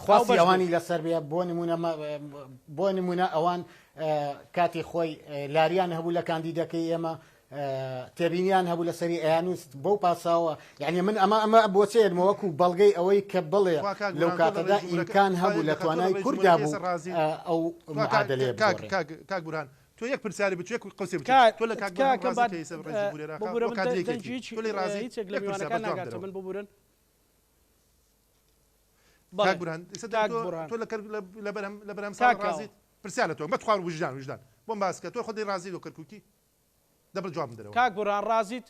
Speaker 2: خواستی ئەوانی لەسەر بێ بۆ نمونە بۆ نمونە ئەوان کاتی خۆی لاریان هەبوو لە کاندیدەکەی ئێمە تێبینیان هەبوو لەسەری ئەیانویست بەو پاساوە یعنی من ئەمە ئەمە بۆچێنمە وەکو بەڵگەی ئەوەی کە بڵێ لەو کاتەدا ئیمکان هەبوو لە توانای کووردا بوو ئەو معادلەیە
Speaker 3: کاک بورهان تۆ یەک پرسیاری بچێک قوسێ تۆ لە کاک
Speaker 1: هیچێک لە میوانەکان ناگاتە من ببورن
Speaker 3: کاک بورهان ئێستا
Speaker 1: کاک
Speaker 3: تۆ
Speaker 1: بورهان.
Speaker 3: تۆ لە کەر لە لە بەرهەم لە بەرهەم
Speaker 1: کاک
Speaker 3: ساڵح
Speaker 1: کاوە.
Speaker 3: ڕازیت پرسیار لە تۆ بە تخوا ویژدان ویژدان بۆم باس کە تۆ خۆت لێی ڕازی لۆ کەرکوکی دە بڵێ جوابم دەرەوە.
Speaker 1: کاک بورهان ڕازیت؟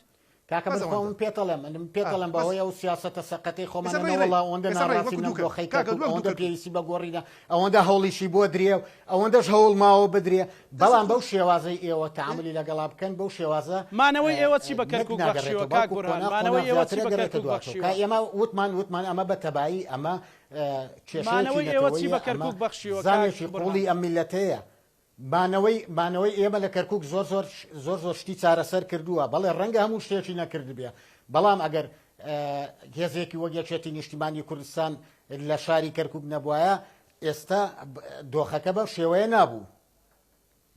Speaker 2: کاکە
Speaker 3: بەس
Speaker 2: من
Speaker 3: ئەوەندە.
Speaker 2: خۆم پێتەڵێم من
Speaker 3: ئا
Speaker 2: پێتەڵێم
Speaker 3: بەس
Speaker 2: بەهۆی ئەو سیاسەتە سەقەتەی
Speaker 3: ئێستا
Speaker 2: خۆمانە
Speaker 3: ڕێی ڕێی
Speaker 2: نەوەڵا ئەوەندە
Speaker 3: ئێستا ڕێی
Speaker 2: ناڕازیم
Speaker 3: وەکو
Speaker 2: لەم
Speaker 3: دوو کەر
Speaker 2: دۆخەی
Speaker 3: کاکە
Speaker 2: کەرکوک
Speaker 3: وەک دوو
Speaker 2: ئەوەندە
Speaker 3: کەرکوک
Speaker 2: پێویستی بە گۆڕینە ئەوەندە هەوڵیشی بۆ درێ و ئەوەندەش هەوڵ ماوە بدرێ
Speaker 3: دەست
Speaker 2: بەڵام
Speaker 3: خۆش
Speaker 2: بەو شێوازەی ئێوە تەعامولی لەگەڵا بکەن بەو شێوازە
Speaker 1: مانەوەی ئێوە چی بە
Speaker 2: نەک
Speaker 1: کەرکوک بەخشیوە
Speaker 2: ناگەڕێتەوە
Speaker 1: کاک
Speaker 2: بەڵکو
Speaker 1: بورهان
Speaker 2: قۆناغ
Speaker 1: مانەوەی
Speaker 2: قۆناغ
Speaker 1: ئێوە چی
Speaker 2: زیاتر
Speaker 1: بە
Speaker 2: ئەگەڕێتە
Speaker 1: کەرکوک
Speaker 2: دواچۆ کا
Speaker 1: بەخشیوە؟
Speaker 2: ئێمە وتمان وتمان ئەمە بە تەبایی ئەمە کێشەیەکی
Speaker 1: مانەوەی ئێوە چی
Speaker 2: نەتەوەیە
Speaker 1: بە
Speaker 2: ئەمە
Speaker 1: کەرکوک بەخشیوە کاک
Speaker 2: زامێکی
Speaker 1: بورهان؟
Speaker 2: قوڵی ئەم میللەتەیە مانەوەی مانەوەی ئێمە لە کەرکوک زۆر زۆر زۆر زۆر شتی چارەسەر کردووە بەڵێ ڕەنگە هەموو شتێکی نەکردبێ بەڵام ئەگەر هێزێکی وەک یەکێتی نیشتیمانی کوردستان لە شاری کەرکوک نەبوایە ئێستا دۆخەکە بەم شێوەیە نابوو.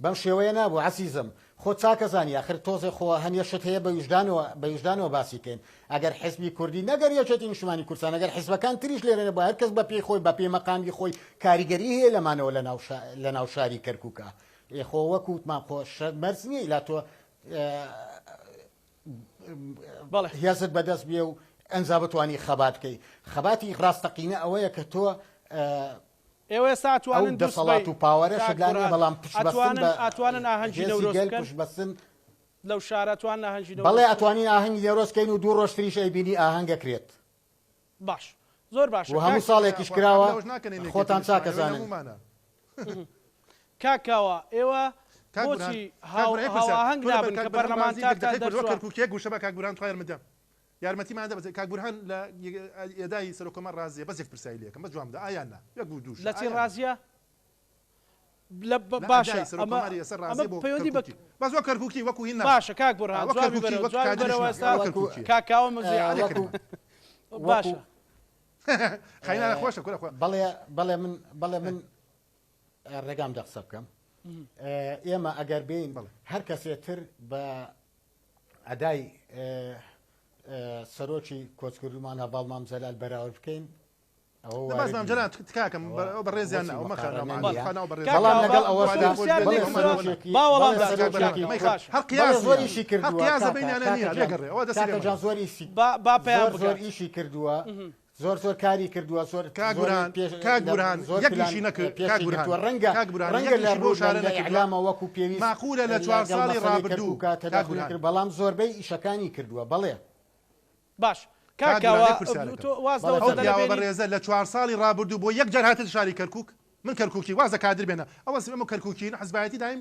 Speaker 2: بەم شێوەیە نابوو عەزیزم خۆت چاک ئەزانی ئاخر تۆزێ خۆ هەنێ شت هەیە بە ویژدانەوە بە ویژدانەوە باسی کەین ئەگەر حزبی کوردی نەگەر یەکێتی نیشتمانی کوردستان ئەگەر حزبەکان تریش لێرە نەبوایە هەر کەس بە پێی خۆی بە پێی مەقامی خۆی کاریگەری هەیە لە مانەوە لە ناو لە ناو شاری کەرکوکا ئێ خۆ وەک وتمان خۆ شەرت مەرج نییە ئیلا تۆ
Speaker 1: بەڵێ.
Speaker 2: هێزت بەدەست بێ و ئەنجا بتوانی خەبات بکەی خەباتی ڕاستەقینە ئەوەیە کە تۆ
Speaker 1: ئێوە ئێستا
Speaker 2: ئەو
Speaker 1: ئەتوانن
Speaker 2: دەسەڵات
Speaker 1: دووسبەی
Speaker 2: و پاوەرەشت
Speaker 1: کاک
Speaker 2: لا نیە
Speaker 1: بورهان
Speaker 2: بەڵام پشت بەستن
Speaker 1: ئەتوانن
Speaker 2: بە
Speaker 1: ئەتوانن ئاهەنگی
Speaker 2: هێزی
Speaker 1: نەورۆز
Speaker 2: گەل
Speaker 1: بکەن
Speaker 2: پشت بەستن
Speaker 1: لەو شارە ئەتوانن ئاهەنگی نەورۆز
Speaker 2: بەڵێ
Speaker 1: بکەن؟
Speaker 2: ئەتوانین ئاهەنگی نەورۆز کەین و دوو ڕۆژ تریش ئەیبینی ئاهەنگ ئەکرێت.
Speaker 1: باش زۆر باشە
Speaker 2: و هەموو
Speaker 1: کاک
Speaker 2: ساڵێکیش
Speaker 3: خوا
Speaker 2: کراوە
Speaker 3: لەوەش ناکەن ئێمە یەکێتی
Speaker 2: خۆتان
Speaker 3: نیشتمانی
Speaker 2: چاک
Speaker 3: ئەوەی
Speaker 2: ئەزانن.
Speaker 3: هەموومانە.
Speaker 1: کاک کاوە ئێوە
Speaker 3: کاک بورهان
Speaker 1: بۆچی
Speaker 3: کاک
Speaker 1: هاو
Speaker 3: بورهان یەک پرسیار
Speaker 1: هاوئاهەنگ
Speaker 3: تۆ لەبەر
Speaker 1: نابن
Speaker 3: کاک
Speaker 1: کە
Speaker 3: بورهان ڕازی یەک
Speaker 1: پەرلەمانتارتان
Speaker 3: دەقەی کورد وەک
Speaker 1: دەرچووە؟
Speaker 3: کەرکوکی یەک وشە بە کاک بورهان تخوا یارمەتیان یارمەتیمان دە بەس کاک بورهان لە ئێدای سەرۆک کۆمار ڕازیە بەس یەک پرسیاری لێ ئەکەم بەس جواب بدە ئا یان نا یەک و دوو شە
Speaker 1: لە
Speaker 3: ئا
Speaker 1: چی
Speaker 3: یان نا
Speaker 1: ڕازیە؟ لە
Speaker 3: لە
Speaker 1: باشە
Speaker 3: ئەدای سەرۆک
Speaker 1: ئەمە
Speaker 3: کۆماری ئێستا
Speaker 1: ئەمە
Speaker 3: ڕازیە بۆ
Speaker 1: پەیوەندی بە
Speaker 3: کەرکوکی بەس وەک کەرکوکی وەکو هین نا
Speaker 1: باشە کاک بورهان
Speaker 3: وەک
Speaker 1: جوابی
Speaker 3: کەرکوکی
Speaker 1: بەرەوە
Speaker 3: وەک
Speaker 1: جوابی
Speaker 3: کادریش
Speaker 1: بەرەوە
Speaker 3: نا
Speaker 1: ئێستا
Speaker 3: وەک
Speaker 2: وەکو
Speaker 3: کەرکوکیە
Speaker 1: کاک کاوە مزیع
Speaker 3: لێ
Speaker 2: وەکو
Speaker 3: کردمە
Speaker 2: وەکو
Speaker 1: باشە
Speaker 3: خەینانە خۆشە کورە خۆ
Speaker 2: بەڵێ بەڵێ من بەڵێ من ڕێگام دە قسە بکەم ئێمە ئەگەر بین
Speaker 3: بەڵێ
Speaker 2: هەر کەسێ تر بە ئەدای سەرۆکی کۆچکردومان هەڤاڵ مام جەلال بەراورد بکەین ئەوە
Speaker 3: نە باس
Speaker 2: وارد
Speaker 3: مام
Speaker 2: نییە.
Speaker 3: جەلال تکاکەم
Speaker 2: ئەوە
Speaker 3: بەڕێزیان
Speaker 2: بۆچی
Speaker 3: ناو مەخە ناو
Speaker 2: مقارنە
Speaker 3: مام
Speaker 2: نییە.
Speaker 3: خوا ناو بەڕێزیان
Speaker 1: کاک
Speaker 2: بەڵام
Speaker 1: کاوە،
Speaker 2: لەگەڵ
Speaker 1: با
Speaker 2: ئەوەشدا
Speaker 1: پرسیار
Speaker 2: بەڵێ
Speaker 1: لێ کردووە،
Speaker 2: سەرۆکێکی
Speaker 1: با وەڵام
Speaker 2: بەڵێ
Speaker 1: داتەوە کاک
Speaker 2: سەرۆکێکی
Speaker 1: کاوە.
Speaker 3: مەیخە
Speaker 1: باشە.
Speaker 3: هەر
Speaker 2: بەڵێ
Speaker 3: قیاس
Speaker 2: زۆر
Speaker 3: نییە
Speaker 2: ئیشی
Speaker 3: هەر
Speaker 2: کردووە
Speaker 3: قیاسە
Speaker 2: کاکە
Speaker 3: بینیانە
Speaker 2: کاکە
Speaker 3: نییە
Speaker 2: جان
Speaker 3: لێگەڕێ ئەوە دەستی
Speaker 2: کاکە
Speaker 3: لێ
Speaker 2: جان
Speaker 3: مەدە
Speaker 2: زۆر ئیشی
Speaker 1: با با پەیام
Speaker 2: زۆر زۆر
Speaker 1: بگات.
Speaker 2: ئیشی کردووە زۆر زۆر کاری کردووە زۆر
Speaker 3: کاک
Speaker 2: زۆر
Speaker 3: بورهان
Speaker 2: پێش
Speaker 3: کاک
Speaker 2: لە
Speaker 3: بورهان
Speaker 2: زۆر
Speaker 3: یەک
Speaker 2: پلان
Speaker 3: ئیشی نەکرد کاک
Speaker 2: پێشی
Speaker 3: بورهان
Speaker 2: گرتووە ڕەنگە
Speaker 3: کاک بورهان
Speaker 2: ڕەنگە
Speaker 3: یەک
Speaker 2: لە
Speaker 3: ئیشی بۆ
Speaker 2: ڕوو لە
Speaker 3: شارە
Speaker 2: لە
Speaker 3: نەکردووە
Speaker 2: ئیعلامە وەکو پێویست
Speaker 3: ماقولە لە چوار
Speaker 2: لەگەڵ
Speaker 3: ساڵی
Speaker 2: مەسەلەی
Speaker 3: ڕابردوو
Speaker 2: کەرکووکا
Speaker 3: کاک
Speaker 2: تەداخولی
Speaker 3: بورهان
Speaker 2: کرد بەڵام زۆربەی ئیشەکانی کردووە بەڵێ
Speaker 1: باش کاک
Speaker 3: کاک بورهان
Speaker 1: کاوە
Speaker 3: یەک پرسیارەکەم
Speaker 1: تۆ واز
Speaker 2: بەڵێ
Speaker 1: لەوە
Speaker 3: ئەو
Speaker 1: جەدەلە
Speaker 2: فەرموو
Speaker 3: پیاوە
Speaker 1: بێنین
Speaker 3: بەڕێزە لە چوار ساڵی ڕابردوو بۆ یەک جار هاتە شاری کەرکوک من کەرکوکی واز لە کادر بێنە ئەوە ئەمە کەرکوکین حزبایەتی دایم.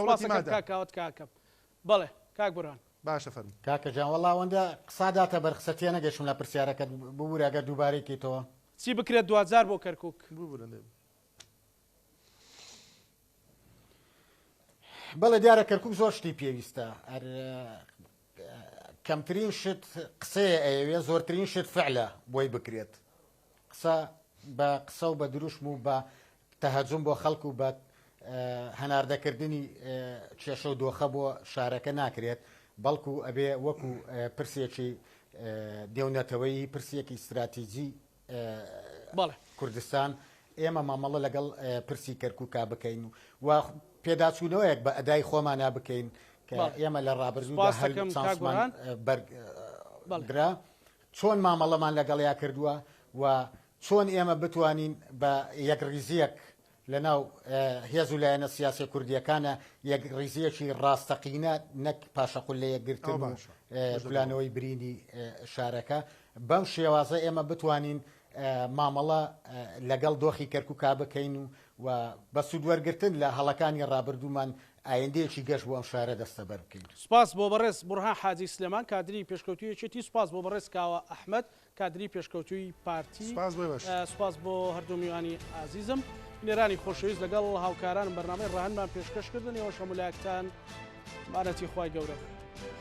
Speaker 3: دەوڵەتی مادە.
Speaker 1: کاک کاوە تکاکەم. بەڵێ کاک بورهان.
Speaker 3: باشە فەرموو.
Speaker 2: کاکە جان وەڵا ئەوەندە قسە داتە بەر قسە تێنەگەشتم لە پرسیارەکەت ببورە گەر دووبارەی کەیتەوە.
Speaker 1: چی بکرێت دواجار بۆ کەرکوک؟
Speaker 3: ببورە لێ.
Speaker 2: بەڵێ دیارە کەرکوک زۆر شتی پێویستە هەر. کەمترین شت قسەیە ئەیەوێ زۆرترین شت فعلە بۆی بکرێت. قسە بە قسە و بە دروشم و بە تەهەجوم بۆ خەڵک و بە هەناردەکردنی کێشە و دۆخە بۆ شارەکە ناکرێت، بەڵکو ئەبێ وەکو پرسێکی نێونەتەوەیی، پرسێکی ستراتیجی کوردستان ئێمە مامەڵە لەگەڵ پرسی کەرکوکا بکەین و پێداچوونەوەیەک بە ئەدای خۆمانا بکەین کە ئێمە لە ڕابردوودا هەل چانسمان بەردرا چۆن مامەڵەمان لەگەڵیا کردووە و چۆن ئێمە بتوانین بە یەکڕیزییەک لەناو هێز و لایەنە سیاسیە کوردییەکانە یەکڕیزییەکی ڕاستەقینە نەک پاشەقول لە یەکگرتن و کولانەوەی برینی شارەکە بەم شێوازە ئێمە بتوانین مامەڵە لەگەڵ دۆخی کەرکوکا بکەین و و بە سوودوەرگرتن لە هەڵەکانی ڕابردوومان ئایندەیەکی گەش بۆ ئەم شارە دەستەبەر بکەین.
Speaker 1: سوپاس بۆ بەڕێز بوڕهان حاجی سلێمان کادری پێشکەوتووی یەکێتی، سوپاس بۆ بەڕێز کاوە ئەحمەد کادری پێشکەوتووی پارتی،
Speaker 3: سوپاس بۆ ئێوەش.
Speaker 1: سوپاس بۆ هەردوو میوانی ئازیزم. بینەرانی خۆشەویست لەگەڵ هاوکارانم بەرنامەی ڕەهەندمان پێشکەش کردن، ئێوەش هەموو لایەکتان ئەمانەتی خوای گەورە بن.